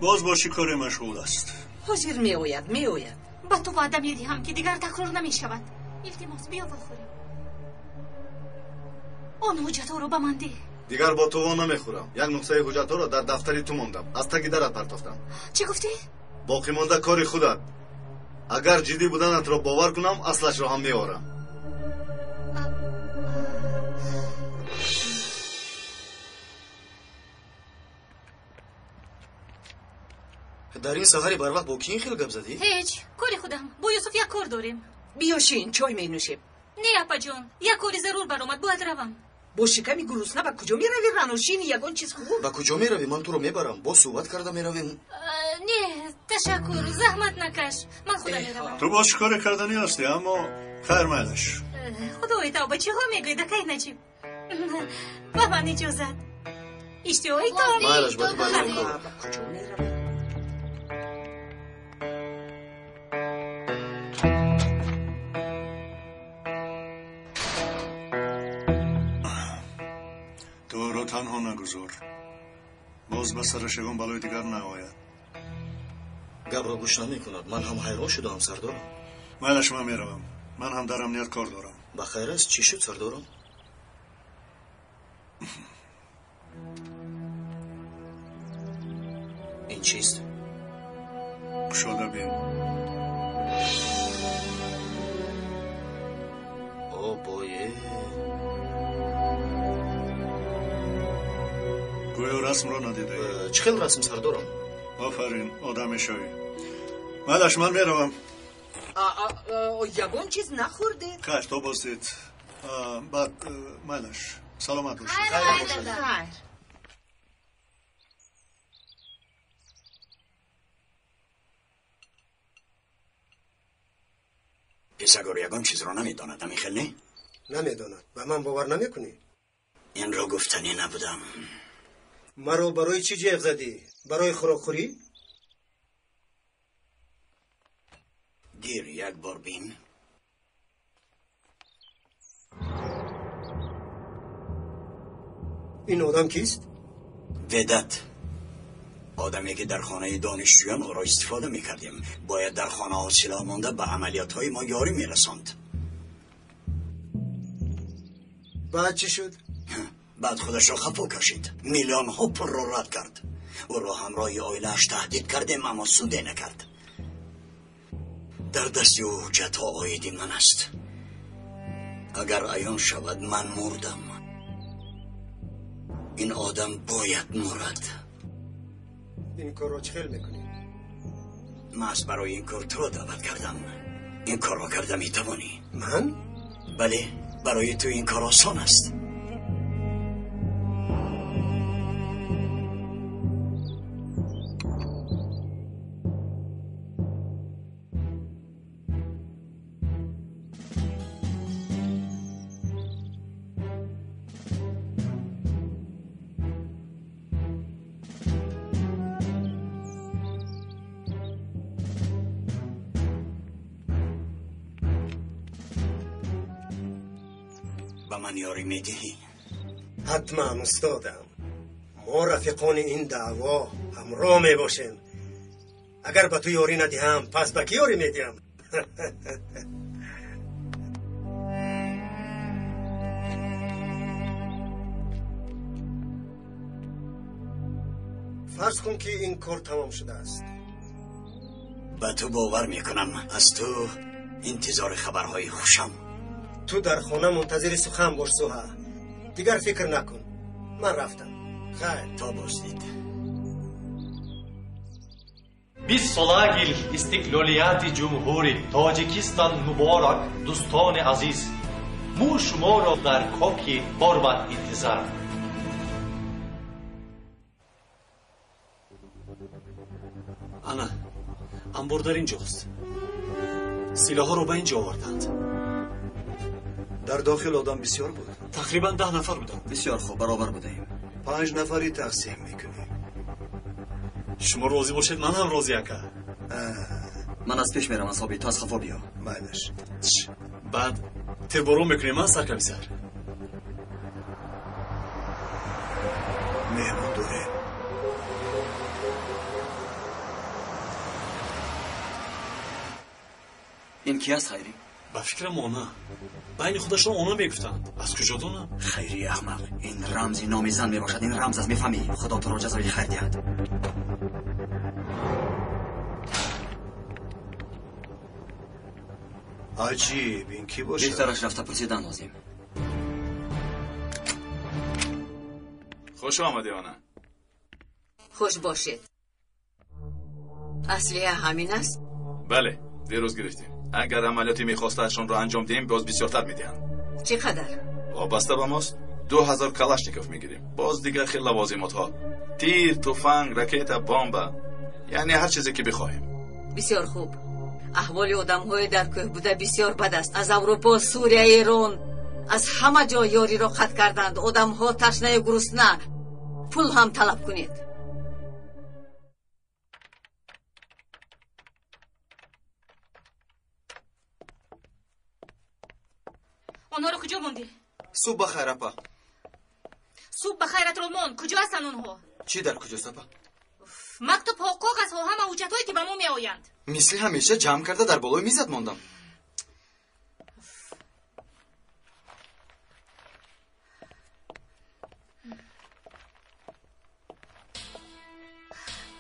Боз бо чӣ коре машғул аст? Ҳозир меояд, меояд. Ба ту ваъда медиҳам ки дигар такрор намешавад. Илтимос, биё вохӯрем. Он ҳуҷҷатҳоро ба ман деҳ. Дигар бо ту во намехӯрам. Як нусхаи ҳуҷҷатҳоро дар дафтари ту мондам. Аз таги дарат партофтам. Чӣ гуфтӣ? Боқӣ монда кори худат. Агар ҷиддӣ буданатро бовар кунам, аслашро ҳам меорам. Дар ин саҳари барвақт бо кӣ ин хел гап задӣ? Ҳеҷ, кори худам. Бо Юсуф як кор дорем. Биё шин, чой менӯшем. Не, апаҷон, як кори зарур баромад, бояд равам. Бо шиками гурусна ба куҷо меравӣ, Рано? Шини ягон чиз хӯр. Ба куҷо меравӣ? Ман туро мебарам. Боз суҳбат карда меравем. Не, ташаккур, заҳмат накаш. Ман худам меравам. Ту боз чӣ коре карданӣ ҳастӣ, аммо хайр, майлаш. Худои тавба, чиҳо мегӯӣ, дакай Наҷиб? Ба ман иҷозат. Иштиҳои том. Майлаш, ба ту барем. Ба куҷо меравӣ? Туро танҳо нагузор. Боз ба сараш ягон балои дигар наояд. Гапро гӯш намекунад. Ман ҳам ҳайрон шудаам, сардорам. Майлаш, ман меравам. Ман ҳам дар амният кор дорам. Ба хайр аст, чӣ шуд, сардорам? Ин чист? Кушода бин. О, бое. Гӯё расмро надидаӣ. Чӣ хел расм, сардорам? Офарин, одам мешавӣ. Майлаш, ман меравам. Ягон чиз нахӯрдед? Хайр, то боздид. Баъд, майлаш, саломат бошед. Хайр. Писагор ягон чизро намедонад, ҳамин хел не? Намедонад. Ба ман бовар намекунӣ? Инро гуфтанӣ набудам. Маро барои чӣ ҷеғ задӣ? Барои хӯрокхӯрӣ? Гир, як бор бин. Ин одам кист? Ведат. Одаме ки дар хонаи донишҷӯён ӯро истифода мекардем. Бояд дар хонаҳо силоҳ монда ба амалиётҳои мо ёрӣ мерасонд. Баъд чӣ шуд? Баъд худашро хафо кашид. Миллионҳо пулро рад кард. Ӯро ҳамроҳи оилааш таҳдид кардем, аммо суде накард. Дар дасти ӯ ҳуҷҷатҳо оиди ман аст. Агар аён шавад, ман мурдам. Ин одам бояд мурад. Ин корро чӣ хел мекунӣ? Маҳз барои ин кор туро даъват кардам. Ин корро карда метавонӣ. Ман? Бале, барои ту ин кор осон аст. Ба ман ёрӣ медиҳӣ? Ҳатман, устодам. Мо рафиқони ин даъво ҳамроҳ мебошем. Агар ба ту ёрӣ надиҳам, пас ба кӣ ёрӣ медиҳам? Фарз кун, ки ин кор тамом шудааст. Ба ту бовар мекунам. Аз ту интизори хабарҳои хушам. Ту дар хона мунтазири сухан бош, Суҳа. Дигар фикр накун. Ман рафтам. Хайр. То боздид. 20 солаги истиқлолияти Ҷумҳури Тоҷикистон муборак, дӯстони азиз. Мо шуморо дар Коки Борбад интизор. Ана, анбор дар ин ҷост. Силоҳҳоро ба ин ҷо оварданд. Дар дохил одам бисёр буд? Тақрибан 10 нафар буданд. Бисёр хуб, баробар будаем. 5 нафари тақсим мекунем. Шумо розӣ бошед, ман ҳам розӣ, ака. Ман аз пеш меравам, Собит, ту аз хафо биё. Майлаш. Баъд тирборон мекунем, а, саркомиссар? Меҳмон дорем. Ин ки аст, Хайрӣ? Ба фикрам, она. Байни худашон она мегуфтанд. Аз куҷо донам? Хайри аҳмақ, ин рамзи номи зан мебошад. Ин рамз аст, мефаҳмӣ? Худо туро ҷазои хайр диҳад. Аҷиб, ин кӣ бошад? Беҳтараш рафта пурсидан лозим. Хуш омадӣ, она. Хуш бошед. Аслиҳа ҳамин аст? Бале, дирӯз гирифтем. Агар амалиёти мехостаашонро анҷом диҳем, боз бисёртар медиҳанд. Чӣ қадар? Вобаста ба мост, 2000 калашников мегирем. Боз дигар хел лавозимотҳо: тир, туфанг, ракета, бомба, яъне ҳар чизе ки бихоҳем. Бисёр хуб. Аҳволи одамҳои дар кӯҳ буда бисёр бад аст. Аз Аврупо, Сурия, Эрон, аз ҳама ҷо ёриро қатъ карданд. Одамҳо ташнаю гурусна. Пул ҳам талаб кунед. Онҳоро куҷо мондӣ? Субҳ ба хайр, апа. Субҳ ба хайратро монд. Куҷо ҳастанд онҳо? Чӣ дар куҷост, апа? Мактубҳо, коғазҳо, ҳама ҳуҷҷатҳое ки ба мо меоянд. Мисли ҳамеша ҷамъ карда дар болои мизат мондам.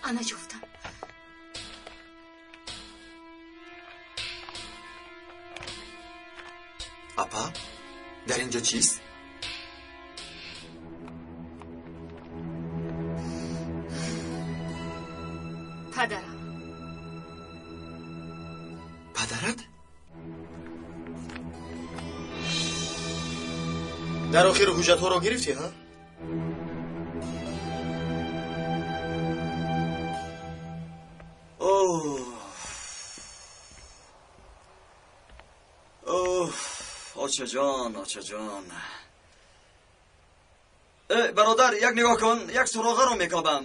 Ана ёфтам. Апа, дар ин ҷо чист? Падарам. Падарат? Дар охир ҳуҷҷатҳоро гирифтӣ, ҳа? Оҳ, очаҷон, очаҷон. Бародар, як нигоҳ кун, як суроғаро мекобам.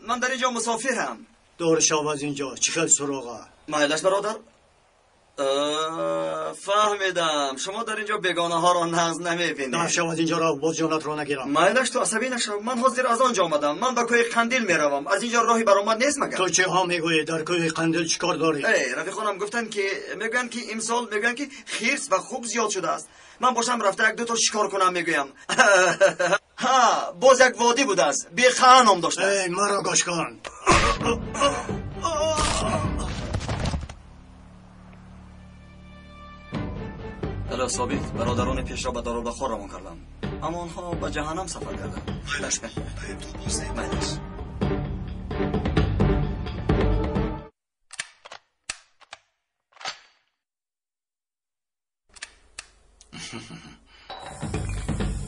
Ман дар ин ҷо мусофирам. Дур шав аз ин ҷо, чӣ хел суроға? Майлаш, бародар. Фаҳмидам, шумо дар ин ҷо бегонаҳоро нағз намебинед. Дур шав аз ин ҷо, рав, боз ҷонатро нагирам. Майлаш, ту асабӣ нашав. Ман ҳозир аз он ҷо омадам. Ман ба кӯҳи Қандил меравам. Аз ин ҷо роҳи баромад нест магар? Ту чӣ ҳо мегӯӣ? Дар кӯҳи Қандил чӣ кор дорӣ? Эй, рафиқонам гуфтанд ки мегӯянд ки имсол мегӯянд ки хирс ва хук зиёд шудааст. Ман бошам рафта як дуто шикор кунам мегӯям. Ҳа, боз як водӣ будааст, Беқаа ном доштааст. Эй, маро гӯш кун. Алло, Собит, бародарони пешро ба Дорулбақо равон кардам, аммо онҳо ба ҷаҳаннам сафар карданд. Майлаш.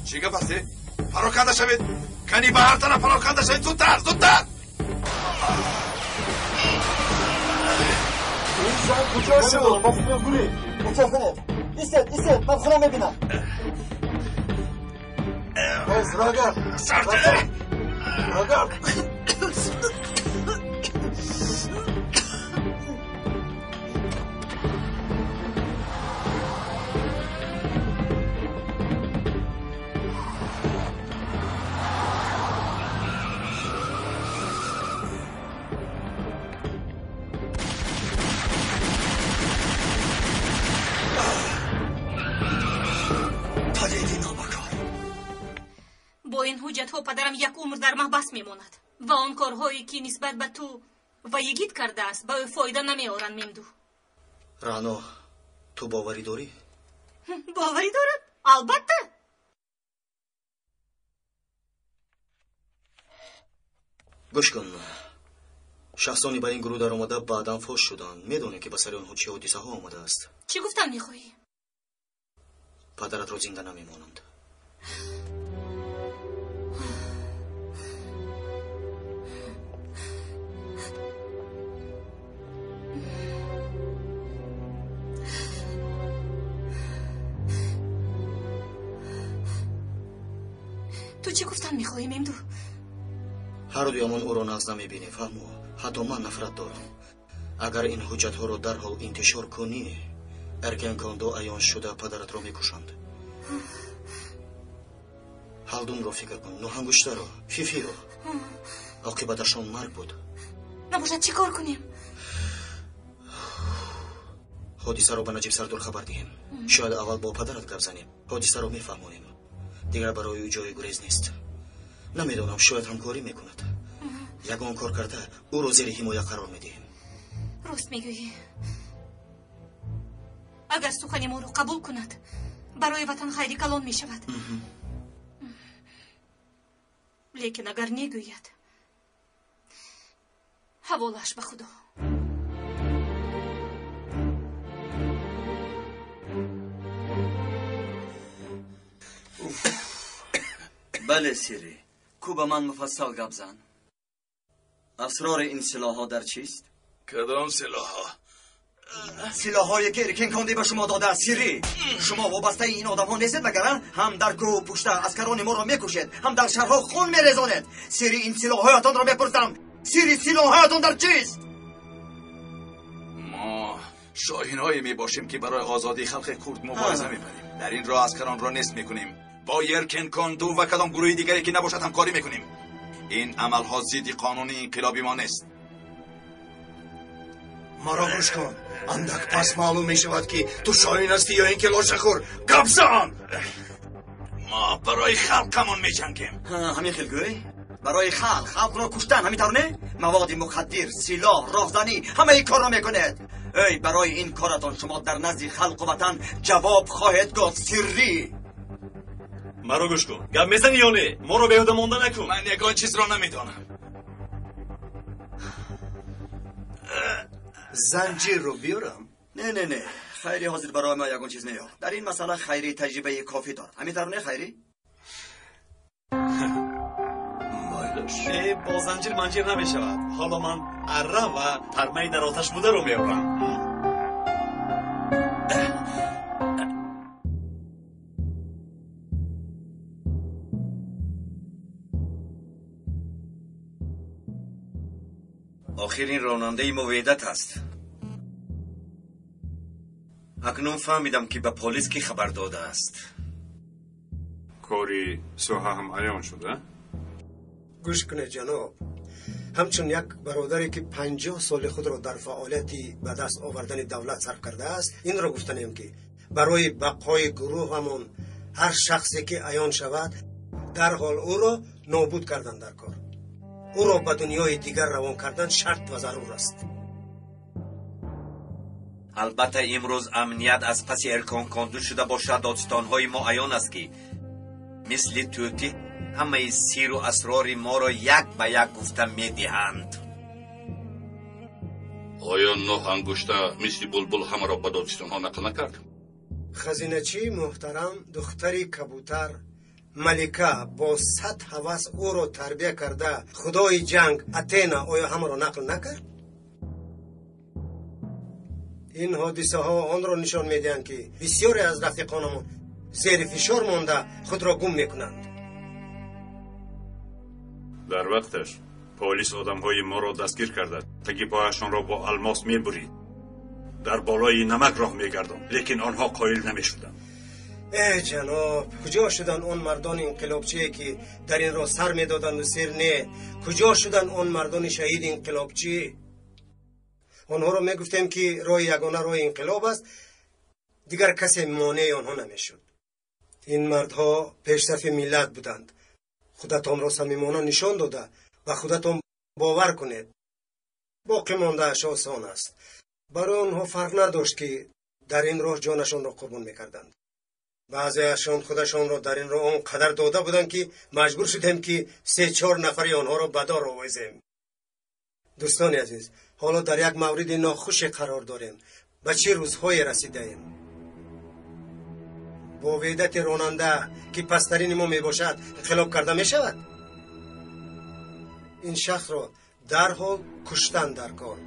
Чӣ гап ҳастӣ? Пароканда шавед! Кани ба ҳар тараф пароканда шавед! Зудтар, зудтар! Ин зан куҷо шуд? Истед, истед, ман худам мебинам. Боз рогар! Сарте! Рогар! Бо ин ҳуҷҷатҳо падарам як умр дар маҳбас мемонад. Ва он корҳое ки нисбат ба ту ва Йигит кардааст, ба ӯ фоида намеоранд, Мемду. Рано, ту боварӣ дорӣ? Боварӣ дорам, албатта. Гӯш кун, шахсоне ба ин гурӯҳ даромада баъдан фош шуданд. Медонем, ки ба сари онҳо чӣ ҳодисаҳо омадааст. Чӣ гуфтан мехоҳӣ? Падаратро зинда намемонанд. Ту чӣ гуфтан мехоҳӣ, Мемду? Ҳар дуямон ӯро нағз намебинем, фаҳмо. Ҳатто ман нафрат дорам. Агар ин ҳуҷҷатҳоро дарҳол интишор кунӣ, Эркен Кондо аён шуда падаратро мекушанд. Ҳалдунро фикр кун, Нӯҳангуштаро, Фифиро. Оқибаташон марг буд. Набошад, чӣ кор кунем? Ҳодисаро ба Наҷиб Сардор хабар диҳем. Шояд аввал бо падарат гап занем, ҳодисаро мефаҳмонем. Дигар барои ӯ ҷои гурез нест. Намедонам, шояд ҳамкорӣ мекунад. Ягон кор карда ӯро зери ҳимоя қарор медиҳем. Рост мегӯӣ. Агар сухани моро қабул кунад, барои ватан хайри калон мешавад. Лекин агар негӯяд, ҳаволааш ба Худо. Бале, Сири, ку ба ман муфассал гап зан. Асрори ин силоҳҳо дар чист? Кадом силоҳҳо? Силоҳҳое ки Эркен Конди ба шумо додааст, Сири. Шумо вобастаи ин одамҳо нестед, магар ҳам дар кӯҳу пушта аскарони моро мекушед, ҳам дар шаҳрҳо хун мерезонед. Сири ин силоҳҳоятонро мепурсам. Сири силоҳҳоятон дар чист? Мо шоҳинҳое мебошем, ки барои озодии халқи курд мубориза мебарем. Дар ин роҳ аскаронро нест мекунем. Бо Еркен Конду ва кадом гурӯҳи дигаре ки набошад ҳамкорӣ мекунем. Ин амалҳо зидди қонуни инқилоби мо нест. Маро гӯш кун. Андак пас маълум мешавад, ки ту шоҳин ҳастӣ ё ин ки лошахӯр. Гап зан! Мо барои халқамон меҷангем. Ҳамин хел гӯй? Барои халқ, халқро куштан, ҳамин тавр не? Маводи мухаддир, силоҳ, роҳзанӣ, ҳамаи корро мекунед. Эй, барои ин коратон шумо дар назди халқу ватан ҷавоб хоҳед гуфт, Сиррӣ. Маро гӯш кун. Гап мезанӣ ё не? Моро беҳуда монда накун. Ман ягон чизро намедонам. Занҷирро биёрам? Не, не, не. Хайри ҳозир барои ма ягон чиз меёр. Дар ин масъала Хайри таҷрибаи кофӣ дорад. Ҳамин тавр не, Хайрӣ? Не, бо занҷир манҷир намешавад. Ҳоло ман арра ва тармаи дар оташ бударо меорам. Охирин ронандаи мо Ведат аст. Акнун фаҳмидам, ки ба полис кӣ хабар додааст. Кори соҳа ҳам аён шуда? Гӯш кунед, ҷаноб. Ҳамчун як бародаре, ки 50 соли худро дар фаъолияти ба даст овардани давлат сарф кардааст, инро гуфтанем, ки барои бақои гурӯҳамон ҳар шахсе ки аён шавад, дарҳол ӯро нобуд кардан дар кор. Ӯро ба дунёи дигар равон кардан шарт ва зарур аст. Албатта, имрӯз амният аз паси Эркон Конду шуда бошад, додстонҳои мо аён аст, ки мисли тӯтӣ ҳамаи сиру асрори моро як ба як гуфта медиҳанд. Оё Нӯҳ ангушта мисли булбул ҳамаро ба додстонҳо нақл накард? Хазиначии муҳтарам, духтари кабутар Малика бо 100 ҳавас ӯро тарбия карда, худои ҷанг Атена оё ҳамаро нақл накард? Ин ҳодисаҳо онро нишон медиҳанд, ки бисёре аз рафиқонамон зери фишор монда худро гум мекунанд. Дар вақташ полис одамҳои моро дастгир карда, таги пояшонро бо алмос мебурид, дар болои намак роҳ мегардонд, лекин онҳо қоил намешуданд. Э ҷаноб, куҷо шуданд он мардони инқилобчие, ки дар ин роҳ сар медоданду сер не? Куҷо шуданд он мардони шаҳиди инқилобчӣ? Онҳоро мегуфтем, ки роҳи ягона роҳи инқилоб аст, дигар касе монеи онҳо намешуд. Ин мардҳо пешсафи миллат буданд. Худатонро самимона нишон дода, Ба худатон бовар кунед, боқӣ мондааш осон аст. Барои онҳо фарқ надошт, ки дар ин роҳ ҷонашонро қурбон мекарданд. Баъзеашон худашонро дар ин роҳ он қадар дода буданд, ки маҷбур шудем, ки 3-4 нафари онҳоро ба дор овезем. Дӯстони азиз, ҳоло дар як мавриди нохуше қарор дорем. Ба чӣ рӯзҳое расидаем? Бо ведати ронанда, ки пасттарини мо мебошад, инқилоб карда мешавад? Ин шахсро дарҳол куштан дар кор,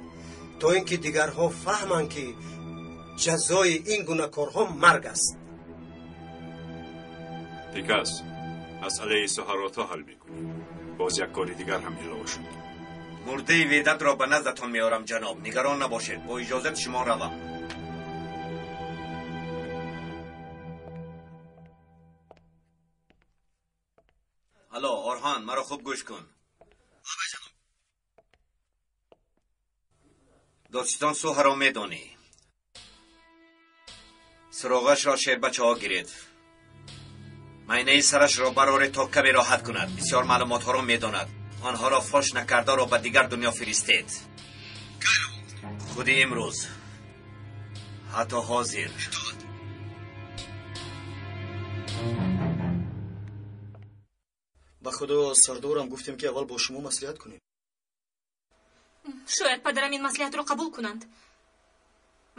то ин ки дигарҳо фаҳманд, ки ҷазои ин гуна корҳо марг аст. Пикас, масъалаи соҳаро то ҳал мекунӣ. Боз як кори дигар ҳам илова шуд. Мурдаи ведатро ба наздатон меорам, ҷаноб. Нигарон набошед, бо иҷозати шумо равам. Алло, Орҳон, маро хуб гӯш кун. Додситон Суҳаро медонӣ. Суроғашро шербачаҳо гиред. Майнаи сарашро бароред, то каме роҳат кунад. Бисёр маълумотҳоро медонад. Онҳоро фош накардаро ба дигар дунё фиристед. Худи имрӯз, ҳатто ҳозир. Ба худо, сардорам гуфтем, ки аввал бо шумо маслиҳат кунем. Шояд падарам ин маслиҳатро қабул кунанд,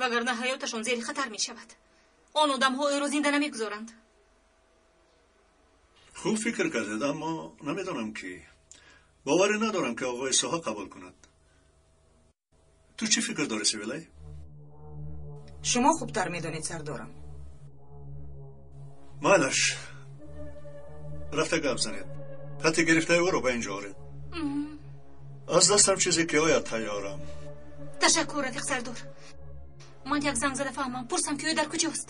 вагарна ҳаёташон зери хатар мешавад. Он одамҳо ӯро зинда намегузоранд. Хуб фикр кардед, аммо намедонам, ки боварӣ надорам, ки оғои Соҳа қабул кунад. Ту чӣ фикр дорӣ, Севилай? Шумо хубтар медонед, сардорам. Майлаш, рафта гап занед. Хати гирифтаи ӯро ба инҷо оред. Аз дастам чизе ки ояд, тайёрам. Ташаккур, рафиқ сардор. Ман як занг зада фаҳмам, пурсам, ки ӯ дар куҷост.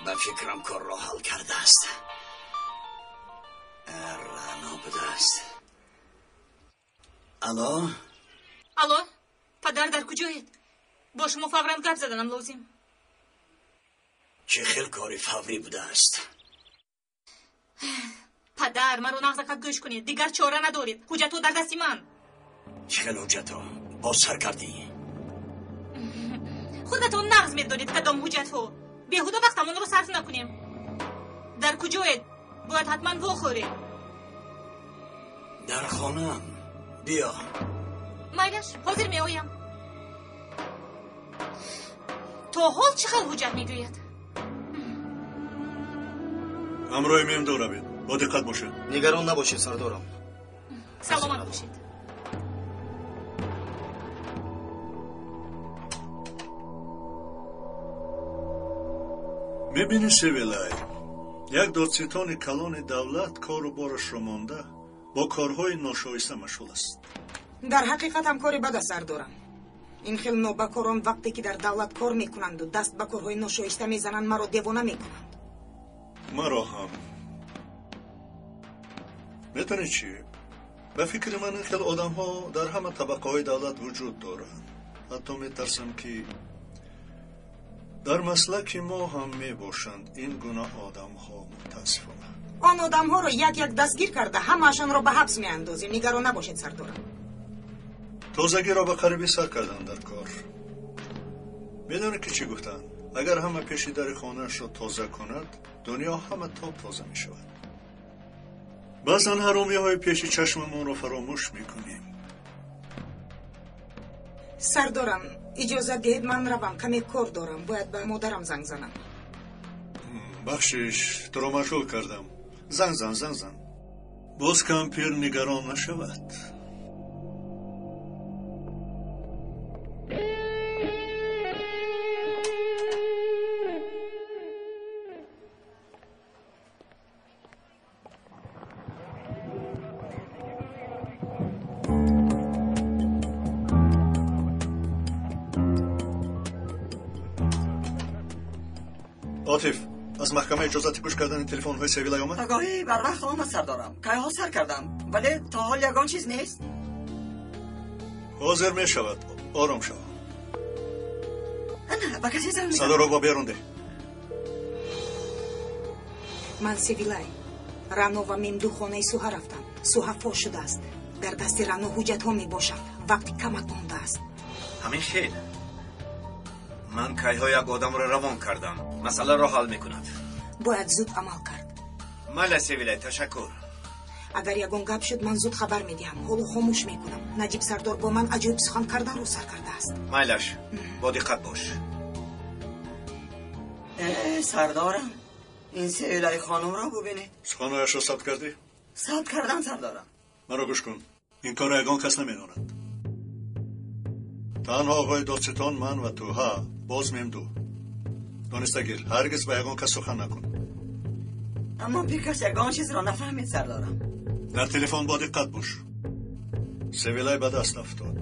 Ба фикрам, корро ҳал кардааст. Рано будааст. Алло? Алло, падар, дар куҷоед? Бо шумо фавран гап заданам лозим. Чӣ хел кори фаврӣ будааст? Падар, маро нағзакак гӯш кунед, дигар чора надоред. Ҳуҷҷатҳо дар дасти ман. Чӣ хел ҳуҷҷатҳо? Боз сар кардӣ? Худатон нағз медонед, кадом ҳуҷҷатҳо. Беҳуда вақтамонро сарф накунем. Дар куҷоед? Бояд ҳатман вохӯрем. Дар хонаам. Биё. Майлаш, ҳозир меоям. То ҳол чӣ хел ҳуҷҷат мегӯяд? Ҳамроҳи мемдо равед, бо диққат бошед. Нигарон набошед, сардорам. Саломат бошед. Мебинӣ, Севилай, як додситони калони давлат кору борашро монда бо корҳои ношоиста машғул аст. Дар ҳақиқат ҳам кори бад аст, сардорам. Ин хел нобакорон вақте ки дар давлат кор мекунанду даст ба корҳои ношоиста мезананд, маро девона мекунанд. Маро ҳам. Медонӣ чӣ? Ба фикри ман, ин хел одамҳо дар ҳама табақаҳои давлат вуҷуд доранд. Ҳатто метарсам, ки дар маслаки мо ҳам мебошанд ин гуна одамҳо, мутаассифона. Он одамҳоро як як дастгир карда, ҳамаашонро ба ҳабс меандозем. Нигарон набошед, сардорам. Тозагиро ба қарибӣ сар карданд дар кор. Медонӣ, ки чӣ гуфтанд? Агар ҳама пеши дари хонаашро тоза кунад, дунё ҳама тоб тоза мешавад. Баъзан ҳаромиҳои пеши чашмамонро фаромӯш мекунем. Сардорам, иҷозат диҳед, ман равам, каме кор дорам, бояд ба модарам занг занам. Бахшиш, туро машғул кардам. Занг зан, занг зан. Боз кампир нигарон нашавад. Отиф, Аз маҳкама иҷозати гӯш кардани телефонҳои Севилай омад? Огаҳӣ барвақт омад, сардорам. Кайҳо сар кардам, вале то ҳол ягон чиз нест. Ҳозир мешавад, ором шав. Ана, ба касе занг мезанам. Садоро ба берун деҳ. Ман Севилай. Рано ва Мемду хонаи Суҳа рафтам. Суҳа фош шудааст. Дар дасти Рано ҳуҷҷатҳо мебошад. Вақти камак мондааст. Ҳамин хел. Ман кайҳо як одамро равон кардам. Масъаларо ҳал мекунад. Бояд зуд амал кард. Майла, Севилай, ташаккур. Агар ягон гап шуд, ман зуд хабар медиҳам. Ҳоло хомӯш мекунам. Наҷиб сардор бо ман аҷоиб сухан карданро сар кардааст. Майлаш, бо диққат бош. Сардорам, ин Севилай хонумро бубинед. Суханҳояшро сабт кардӣ? Сабт кардам, сардорам. Маро гӯш кун. Ин корро ягон кас намедонад. Танҳо оғои додситон, ман ва ту. Ҳа, боз Мемду. Дониста гир, ҳаргиз ба ягон кас сухан накун. Аммо Пикас ягон чизро нафаҳмид, сардорам. Дар телефон бо диққат бош. Севилай ба даст афтод.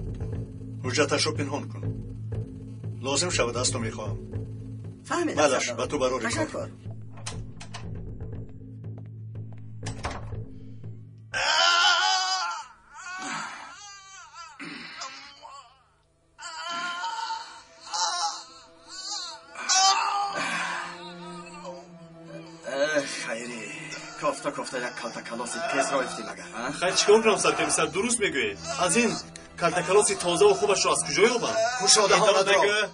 Ҳуҷҷаташро пинҳон кун. Лозим шавад, аз ту мехоҳам. Фаҳмидам, Майлаш, ба ту барори кор. Ташаккур. Кофта кофта як калтакалоси тезро ёфтӣ магар? Хайр, чӣ кор кунам, саркомиссар, дуруст мегӯед. Аз ин калтакалоси тозаву хубашро аз куҷо ёбам? Кушодаҳонатро.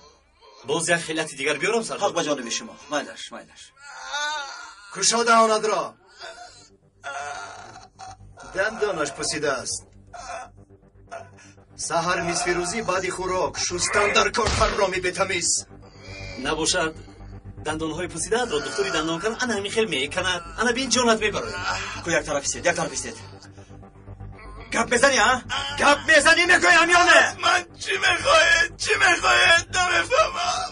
Боз як хилати дигар биёрам, сардор? Ҳақ ба ҷониби шумо. Майлаш, майлаш. Кушодаҳонатро. Дандонаш пусидааст. Саҳар нисфирӯзӣ баъди хӯрок шустан дар кор ҳароми бетамиз. Набошад, дандонҳои пусидаатро духтури дандонкан ана ҳамин хел меканад. Ана бин, ҷонат мебарояд. Ку як тараф истед, як тараф истед. Гап мезанӣ, а? Гап мезанӣ, мегӯям ё не? Аз ман чӣ мехоҳед? Чӣ мехоҳед? Намефаҳмам.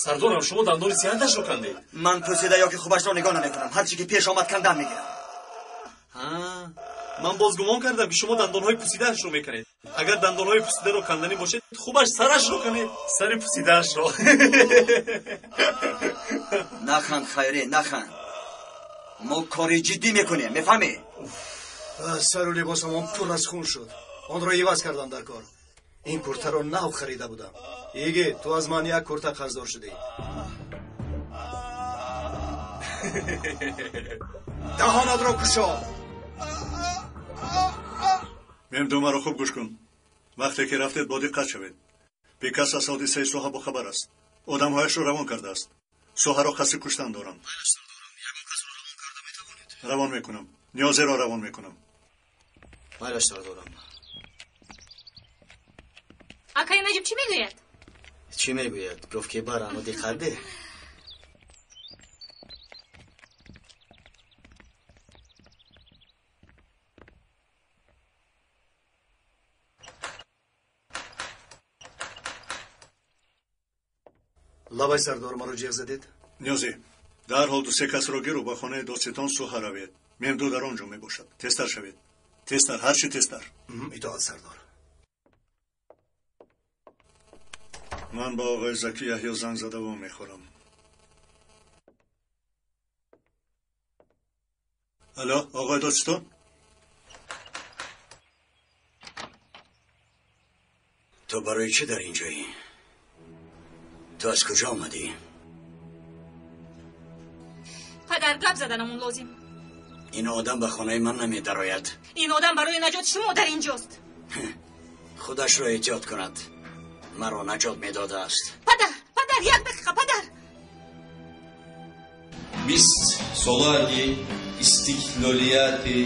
Сардорам, шумо дандони сиҳаташро кандед. Ман пусида ё ки хубашро нигоҳ намекунам. Ҳар чӣ ки пеш омад, кандан мегирам. Ман боз гумон кардам, ки шумо дандонҳои пусидаашро мекунед. Агар дандонҳои пусидаро канданӣ бошед, хубаш сарашро канед, сари пусидаашро. Наханд, Хайре, наханд. Мо кори ҷиддӣ мекунем, мефаҳмӣ? Сару либосамон пур аз хун шуд. Онро иваз кардам дар кор. Ин куртаро нав харида будам. Игит, ту аз ман як курта қарздор шудӣ. Даҳонатро кушо. Мемду, маро хуб гӯш кун. Вақте ки рафтед, бо диққат шавед. Бекас аз ҳодисаи Суҳа бохабар аст. Одамҳояшро равон кардааст. Суҳаро қасди куштан дорам. Равон мекунам. Ниёзеро равон мекунам. Майлаш, сардорам. Акаи Наҷиб чӣ мегӯяд? Чӣ мегӯяд? Гуфт ки ба Рано диққат деҳ. Лабай, сардор, маро ҷеғ задед? Ниёзӣ, дарҳол ду-се касро гиру ба хонаи додситон Суҳа равед. Мемду дар он ҷо мебошад. Тезтар шавед. Тезтар, ҳарчи тезтар. Итоат, сардор. Ман ба оғои Заки Яҳё занг зада вомехӯрам. Алло, оғои додситон? Ту барои чӣ дар инҷоӣ? Ту аз куҷо омадӣ? Падар, гап заданамон лозим. Ин одам ба хонаи ман намедарояд. Ин одам барои наҷоти шумо дар инҷост. Худашро эҳтиёт кунад. Маро наҷот медодааст. Падар, падар, як дақиқа, падар. Бист солаги истиқлолияти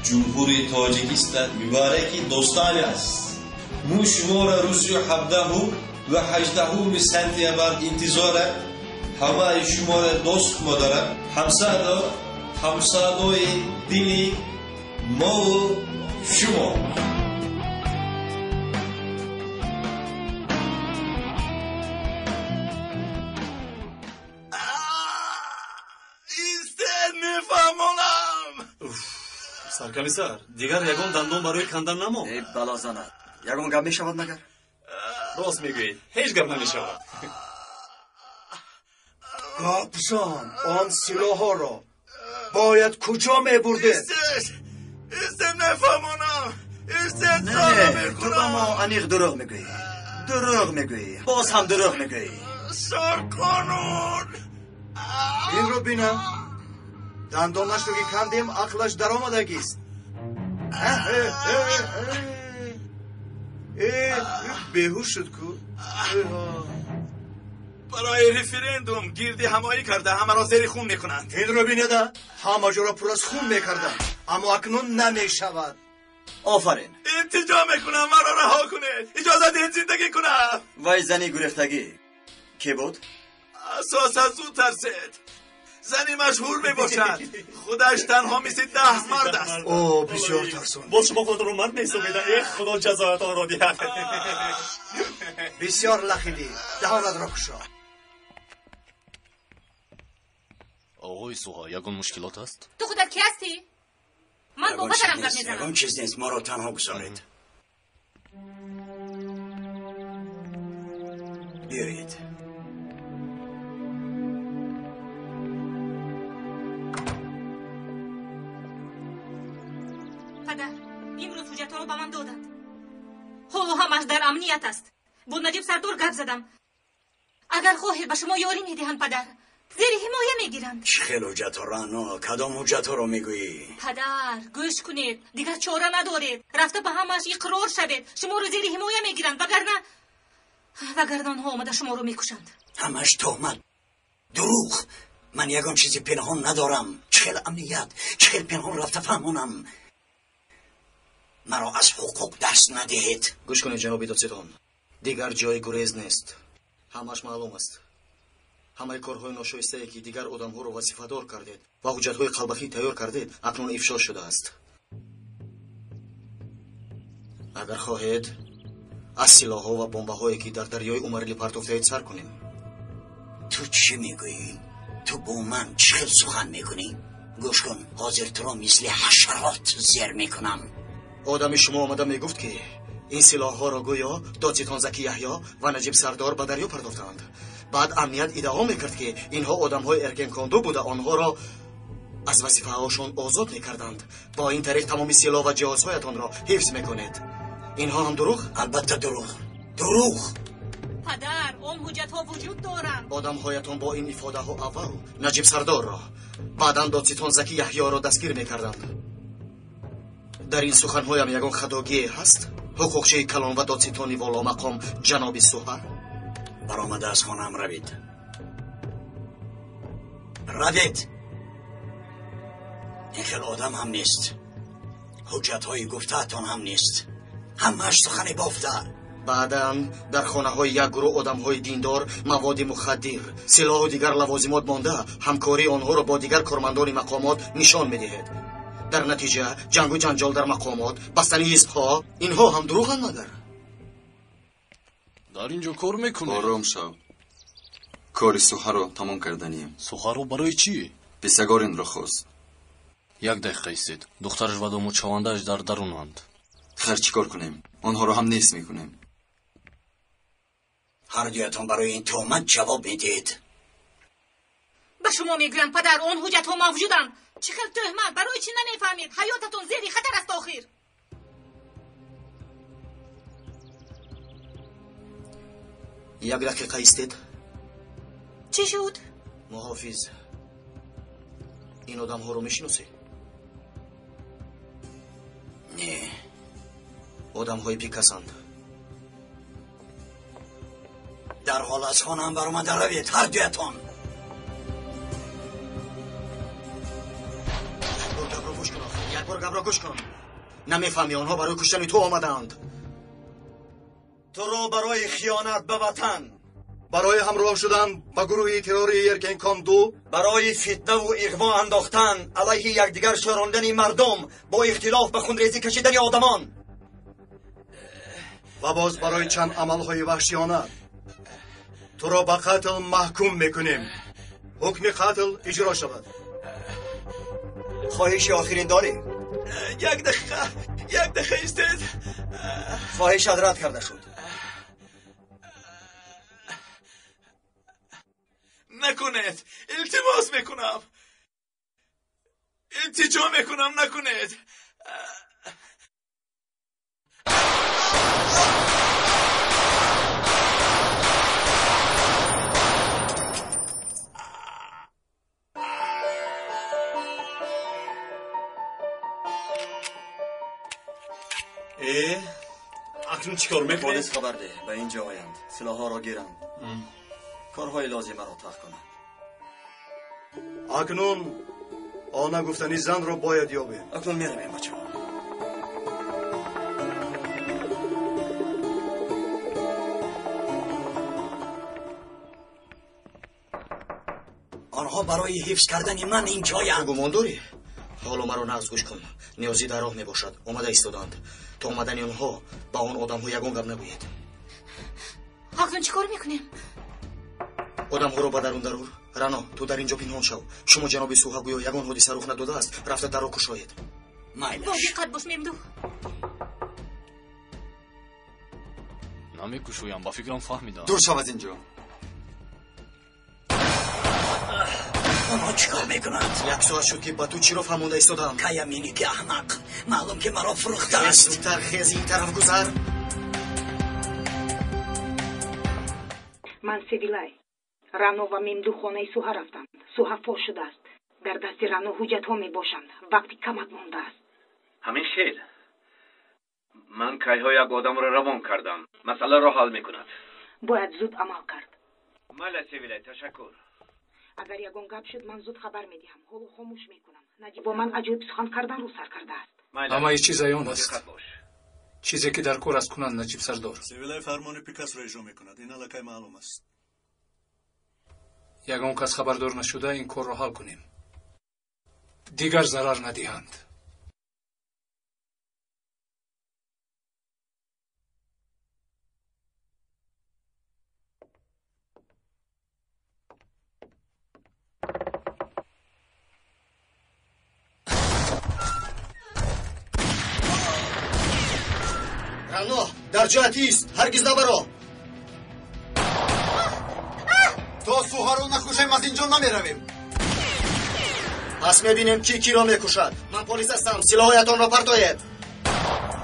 Ҷумҳурии Тоҷикистон мубораки дӯстони аст. Мо шуморо рӯзи 17 ва 18 сентябр интизорам. Ҳамаи шуморо дӯст медорам. Ҳамсадо, ҳамсадои дили мову шумо. Саркомиссар, дигар ягон дандон барои кандан намонд. Эй балозанат, ягон гап мешавад магар? Рост мегӯед, ҳеҷ гап намешавад. Гапзан, он силоҳҳоро бояд куҷо мебурдед? Истед, нафаҳмонам. Истед, Не, ту ба мо аниқ дурӯғ мегӯӣ. Дурӯғ мегӯӣ. Боз ҳам дурӯғ мегӯӣ. Сарқонун. Инро бинам. Дандонашро ки кандем, ақлаш даромадагист. Беҳуш шуд ку. Барои референдум гирди ҳамоӣ карда ҳамаро зери хун мекунанд. Инро бинеда, ҳама ҷоро пур аз хун мекарданд, аммо акнун намешавад. Офарин. Илтиҷо мекунам, маро раҳо кунед. Иҷоза диҳед зиндагӣ кунам. Вай зани гурехтагӣ ке буд? Асос аз ӯ тарсед. Зани машҳур мебошад. Худаш танҳо мисли 10 мард аст. О, бисёр тарсон. Боз шумо худро мард меҳисобед. Эх, худо ҷазоятонро диҳад. Бисёр лахидӣ. Даҳонатро кушо. Оғои Суға, ягон мушкилот аст? Ту худат ки ҳастӣ? Ман бо падарам гап мезанам. Ягон чиз нест, моро танҳо гузоред. Биёед. Падар, имрӯз ҳуҷҷатҳоро ба ман доданд. Ҳоло ҳамаш дар амният аст. Бо Наҷиб Сардор гап задам. Агар хоҳед ба шумо ёрӣ медиҳанд, падар. Зери ҳимоя мегиранд. Чӣ хел ҳуҷҷатҳо, Рано? Кадом ҳуҷҷатҳоро мегӯӣ? Падар, гӯш кунед. Дигар чора надоред. Рафта ба ҳамааш иқрор шавед. Шуморо зери ҳимоя мегиранд, вагарна онҳо омада шуморо мекушанд. Ҳамаш туҳмат, дурӯғ. Ман ягон чизи пинҳон надорам. Чӣ хел амният, чӣ хел пинҳон рафта фаҳмонам. Маро аз ҳуқуқ даст надиҳед. Гӯш кунед, ҷаноби додситон. Дигар ҷои гурез нест. Ҳамаш маълум аст. Ҳамаи корҳои ношоистае ки дигар одамҳоро вазифадор кардед ва ҳуҷҷатҳои қалбахӣ тайёр кардед, акнун ифшо шудааст. Агар хоҳед, аз силоҳҳо ва бомбаҳое ки дар дарёи Умарили партофтаед сар кунем. Ту чӣ мегӯӣ? Ту бо ман чӣ хел сухан мекунӣ? Гӯш кун, ҳозир туро мисли ҳашарот зер мекунам. Одами шумо омада мегуфт ки ин силоҳҳоро гӯё додситон Заки Яҳё ва Наҷиб Сардор ба дарё партофтаанд. Баъд амният иддао мекард ки инҳо одамҳои Эркенконду буда, онҳоро аз вазифаҳошон озод мекарданд. Бо ин тариқ тамоми силоҳ ва ҷиҳозҳоятонро ҳифз мекунед. Инҳо ҳам дурӯғ? Албатта дурӯғ. Дурӯғ. Падар, он ҳуҷҷатҳо вуҷуд доранд. Одамҳоятон бо ин ифодаҳо аввал Наҷиб Сардорро, баъдан додситон Заки Яҳёро дастгир мекарданд. Дар ин суханҳоям ягон хатогие ҳаст? Ҳуқуқчии калон ва додситони воломақом ҷаноби Суҳа? Баромада аз хонаам равед. Равед! Ин хел одам ҳам нест. Ҳуҷҷатҳои гуфтаатон ҳам нест. Ҳамааш сухани бофта. Баъдан дар хонаҳои як гурӯҳ одамҳои диндор маводи мухаддир, силоҳу дигар лавозимот монда, ҳамкории онҳоро бо дигар кормандони мақомот нишон медиҳед. Дар натиҷа ҷангу ҷанҷол дар мақомот, бастани ҳизбҳо, инҳо ҳам дурӯғанд магар? Дар ин ҷо кор мекунед? Ором шав. Кори Суҳаро тамом карданием. Суҳаро барои чӣ? Писагор инро хост. Як дақиқа истед. Духтараш ва домодшавандааш дар дарунанд. Хайр, чӣ кор кунем? Онҳоро ҳам нест мекунем. Ҳар дуятон барои ин туҳмат ҷавоб медиҳед. Ба шумо мегӯям, падар, он ҳуҷҷатҳо мавҷуданд. Чӣ хел туҳмат? Барои чӣ намефаҳмед? Ҳаётатон зери хатар аст охир. Як дақиқа истед. Чӣ шуд? Муҳофиз, ин одамҳоро мешиносӣ? Не. Одамҳои пикасанд. Дарҳол аз хонаам баромада равед, ҳар дуятон. Як бор гапро гӯш кун. Намефаҳмӣ, онҳо барои куштани ту омадаанд. Туро барои хиёнат ба ватан, барои ҳамроҳ шудан ба гурӯҳи террории Эркенконду, барои фитнаву иғво андохтан, алайҳи якдигар шӯрондани мардум, бо ихтилоф ба хунрезӣ кашидани одамон ва боз барои чанд амалҳои ваҳшиёна туро ба қатл маҳкум мекунем. Ҳукми қатл иҷро шавад. Хоҳиши охирин дорӣ? Як дақиқа, як дақиқа истед. Хоҳишат рад карда шуд. Накунед, илтимос мекунам. Илтиҷо мекунам, накунед. Акнун чӣ кор мекунем? Полис хабар деҳ, ба ин ҷо оянд, силоҳҳоро гиранд, корҳои лозимаро тарк кунанд. Акнун она гуфтани занро бояд ёбем. Акнун меравем, бачаҳо. Онҳо барои ҳифз кардани ман ин ҷоянд. Ту гумон дорӣ? Ҳоло маро нағз гӯш кун. Ниёзӣ дар роҳ мебошад. Омада истодаанд. То омадани онҳо ба он одамҳо ягон гап нагӯед. Акнун чӣ кор мекунем? Одамҳоро ба дарун дарур. Рано, ту дар ин ҷо пинҳон шав. Шумо ҷаноби Суҳа гӯё ягон ҳодиса рух надодааст, рафта дарро кушоед. Бо диққат бош, Мемду. Намекушоям, ба фикрам фаҳмидам. Дур шав аз ин ҷо. Онҳо чӣ кор мекунанд? Як соат шуд, ки ба ту чиро фаҳмонда истодаам. Каямини ки аҳмақ, маълум ки маро фурӯхтааст. Зудтар хез, ин тараф гузар. Ман Севилай. Рано ва Мемду хонаи Суҳа рафтанд. Суҳа фош шудааст. Дар дасти Рано ҳуҷҷатҳо мебошанд. Вақти камат мондааст. Ҳамин хел. Ман кайҳо як одамро равон кардам. Масъаларо ҳал мекунад. Бояд зуд амал кард. Майла, Севилай, ташаккур. Агар ягон гап шуд, ман зуд хабар медиҳам. Ҳоло хомӯш мекунам. Наҷиб бо ман аҷоиб сухан карданро сар кардааст. Ҳамаи чиз аён аст. Чизе ки дар кор аст кунанд, Наҷиб сардор. Севилай фармони Пикасро иҷро мекунад. Ин аллакай маълум аст. Ягон кас хабардор нашуда ин корро ҳал кунем. Дигар зарар надиҳанд. Рано, дар ҷоят ист, ҳаргиз набаро. То Суҳаро накушем, аз ин ҷо намеравем. Пас мебинем, ки киро мекушад. Ман полис ҳастам, силоҳҳоятонро партоед.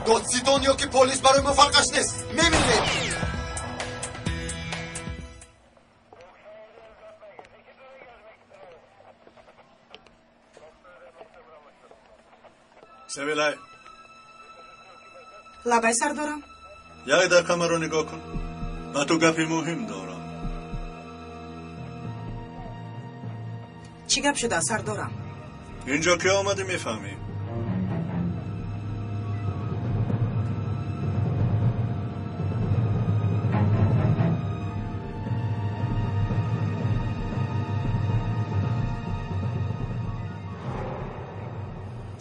Додситон ё ки полис барои мо фарқаш нест. Мемирем. Севилай. Лабай, сардорам. Як дақиқа маро нигоҳ кун. Ба ту гапи муҳим дорам. Чӣ гап шуда, сардорам? Инҷо ки омадӣ, мефаҳмӣ.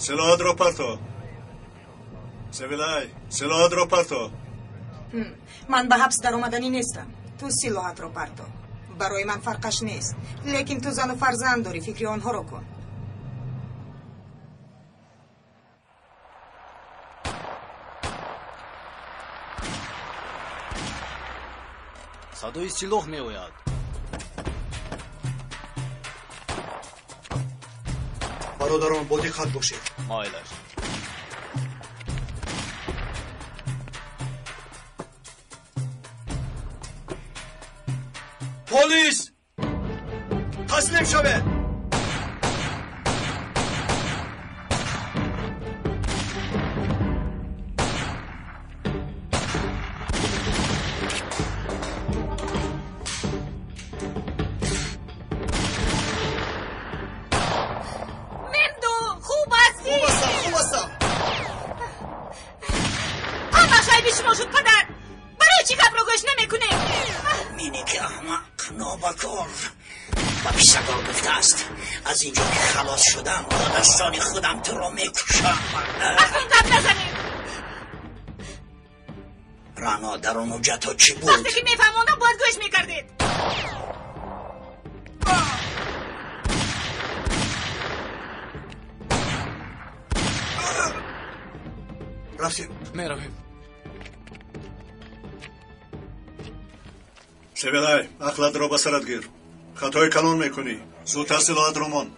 Силоҳатро парто. Севилай, силоҳатро парто. Ман ба ҳабс даромаданӣ нестам. Ту силоҳатро парто. Барои ман фарқаш нест. Лекин ту зану фарзанд дорӣ, фикри онҳоро кун. Садои силоҳ меояд. Бародарон, бо диққат бошед. Майлаш. Полис! Таслим шавед! Мемду, хуб ҳастӣ? Хуб ҳастам, хуб ҳастам. Ҳамаш айби шумо шуд, падар. Барои чӣ гапро гӯш намекунем? Мине ки аҳмақ, нобакор ба писагор гуфтааст, аз ин ҷо ки халос шудам, бо дастони худам туро мекушам. Акнун гап назанед. Рано, дар он ҳуҷҷатҳо чӣ буд? Вақте ки мефаҳмондам, бояд гӯш мекардед. Рафтем. Меравем. Севилай, ақлатро ба сарат гир. Хатои калон мекунӣ. Зудтар силоҳатро мон.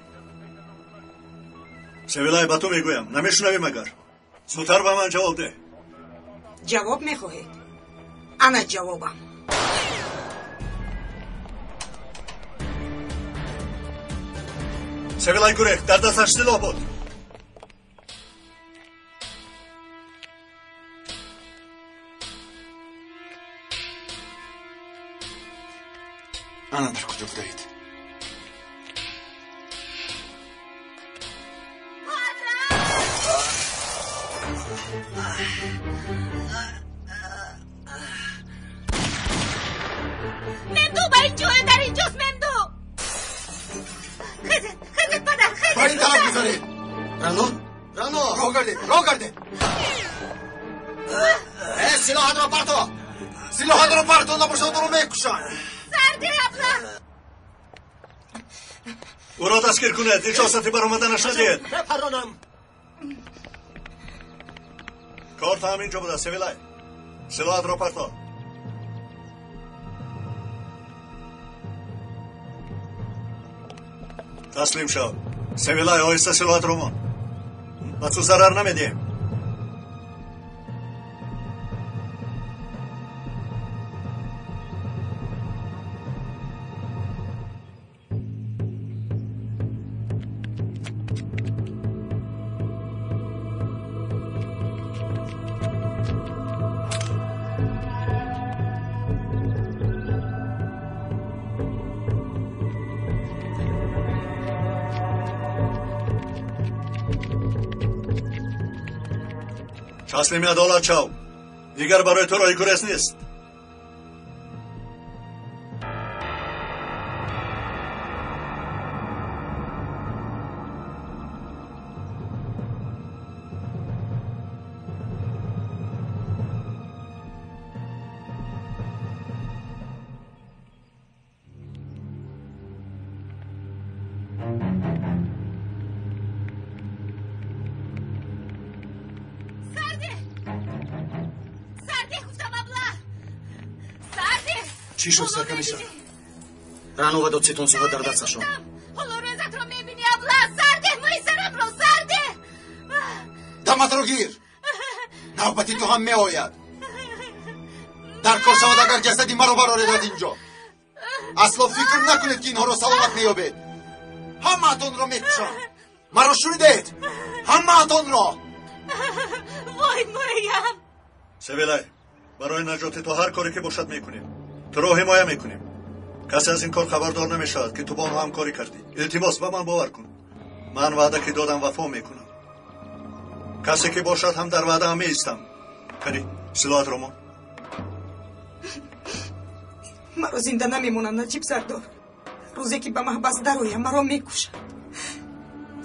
Севилай, ба ту мегӯям. Намешунавӣ магар? Зудтар ба ман ҷавоб деҳ. Ҷавоб мехоҳед? Ана ҷавобам. Севилай гурехт, дар дасташ силоҳ буд. Ана дар куҷо будаед? Мемду ба ин ҷое, дар инҷост Мемду. Хезед, хезед падар, хезед. Ба ин тараф бизанед. Рано, Рано, роҳ гардед, роҳ гардед. Э, силоҳатро парто. Силоҳатро парто, набошад онро мекушам. Сарди абла. Ӯро дастгир кунед, иҷозати баромаданаш надиҳед. Бепаронам. Кор та ҳамин ҷо буда, Севилай. Силоҳатро парто. Таслим шав. Севилай, оҳиста силоҳатро мон. Ба ту зарар намедиҳем. Таслими адолат шав. Дигар барои ту роҳи гурез нест. Чӣ шуд, саркомиссар? Рано ва додситон суҳбат дар дасташон. Ҳоло рӯзатро мебинӣ, абла. Сардеҳ, мӯи сарамро сардеҳ. Даматро гир. Навбати ту ҳам меояд. Дар кор шавад агар ҷасади маро бароред аз инҷо. Асло фикр накунед, ки инҳоро саломат меёбед. Ҳамаатонро мекушам. Маро шунидед? Ҳамаатонро. Вой, мӯям. Севилай, барои наҷоти ту ҳар коре ки бошад мекунем. Туро ҳимоя мекунем. Касе аз ин кор хабардор намешавад, ки ту бо онҳо ҳамкорӣ кардӣ. Илтимос, ба ман бовар кун. Ман ваъда ки додам, вафо мекунам. Касе ки бошад ҳам дар ваъдаам меистам. Кани, силоҳатро мон. Маро зинда намемонанд, Наҷиб сардор. Рӯзе ки ба маҳбас дароям, маро мекушанд.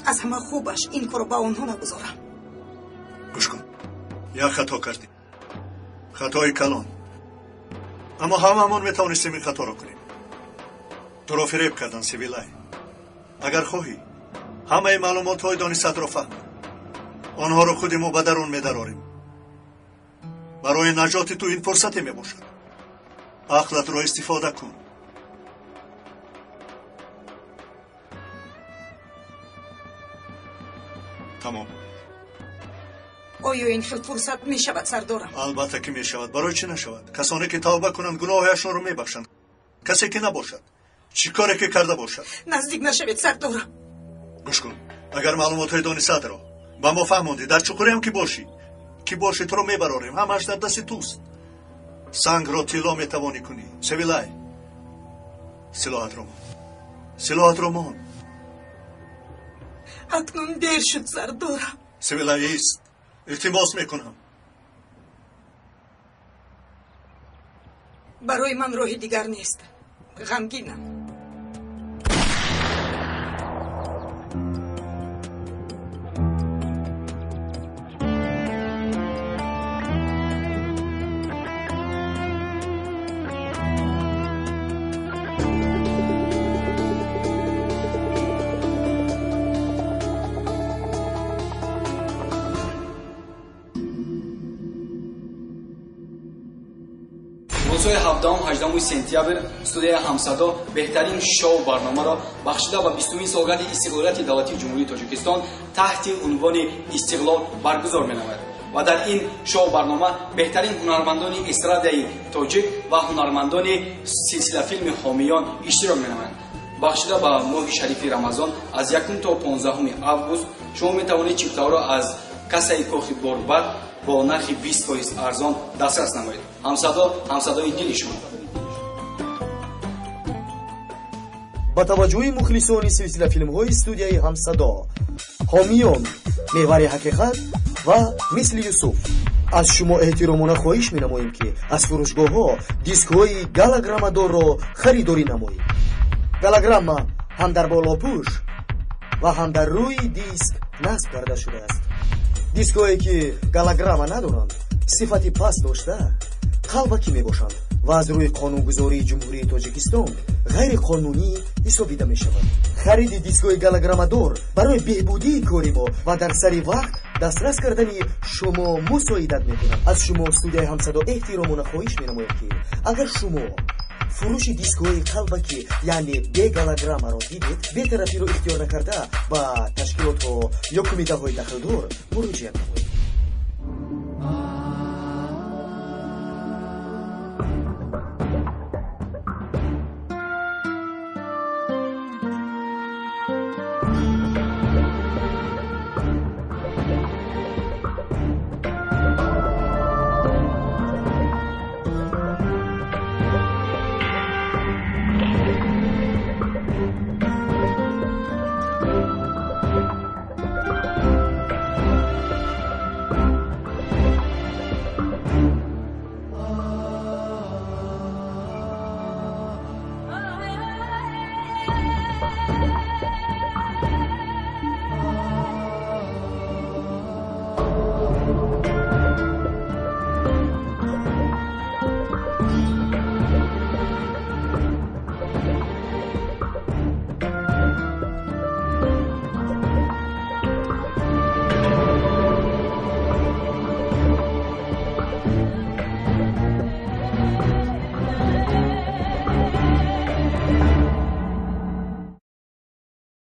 Аз ҳама хубаш ин корро ба онҳо нагузорам. Гӯш кун, як хато кардӣ. Хатои калон. Аммо ҳамаамон метавонистем ин хаторо кунем. Туро фиреб кардан, Севилай. Агар хоҳӣ, ҳамаи маълумотҳои донистатро фаҳм. Онҳоро худи мо ба дарун медарорем. Барои наҷоти ту ин фурсате мебошад. Ақлатро истифода кун. Тамом. Оё ин хел фурсат мешавад, сардорам? Албатта ки мешавад. Барои чӣ нашавад? Касоне ки тавба кунанд, гуноҳҳояшонро мебахшанд. Касе ки набошад, чӣ коре ки карда бошад. Наздик нашавед, сардорам. Гӯш кун, агар маълумотҳои донистатро ба мо фаҳмондӣ, дар чуқуриам ки бошӣ, туро мебарорем. Ҳамааш дар дасти туст. Сангро тилло метавонӣ кунӣ. Севилай, силоҳатро мон. Силоҳатро мон. Акнун дер шуд, сардорам. Севилай, ист. Илтимос мекунам. Барои ман роҳи дигар нест. Ғамгинам. Рӯзҳои 17-18 сентябр студияи Ҳамсадо беҳтарин шоу барномаро бахшида ба 20-умин солгарди истиқлолияти давлатии Ҷумҳурии Тоҷикистон таҳти унвони Истиқлол баргузор менамояд. Ва дар ин шоу барнома беҳтарин ҳунармандони эстрадаи тоҷик ва ҳунармандони силсилафилми Ҳомиён иштирок менамоянд. Бахшида ба моҳи шарифи Рамазон аз 1 то 15 август шумо метавонед чиптаҳоро аз кассаи кохи Борбад бо нархи 20% арзон дастрас намоед. Ҳамсадо, ҳамсадои дили шумо. Ба таваҷҷӯҳи мухлисони силсилафилмҳои студияи Ҳамсадо, Ҳомиён, Меҳвари ҳақиқат ва Мисли Юсуф аз шумо эҳтиромона хоҳиш менамоем, ки аз фурӯшгоҳҳо дискҳои галограммадорро харидорӣ намоед. Галограмма ҳам дар болопӯш ва ҳам дар рӯи диск насб карда шудааст. Дискҳое ки галограмма надоранд, сифати паст дошта, қалбакӣ мебошанд ва аз рӯи қонунгузории Ҷумҳурии Тоҷикистон ғайриқонунӣ ҳисобида мешавад. Хариди дискҳои галограммадор барои беҳбудии кори мо ва дар сари вақт дастрас кардани шумо мусоидат мекунад. Аз шумо студияи Ҳамсадо эҳтиромона хоҳиш менамояд, ки агар шумо фурӯши дискҳои қалбакӣ, яъне беголограммаро дидед, бетарафиро ихтиёр накарда, ба ташкилотҳо ё кумитаҳои дахлдор муроҷиат намоед.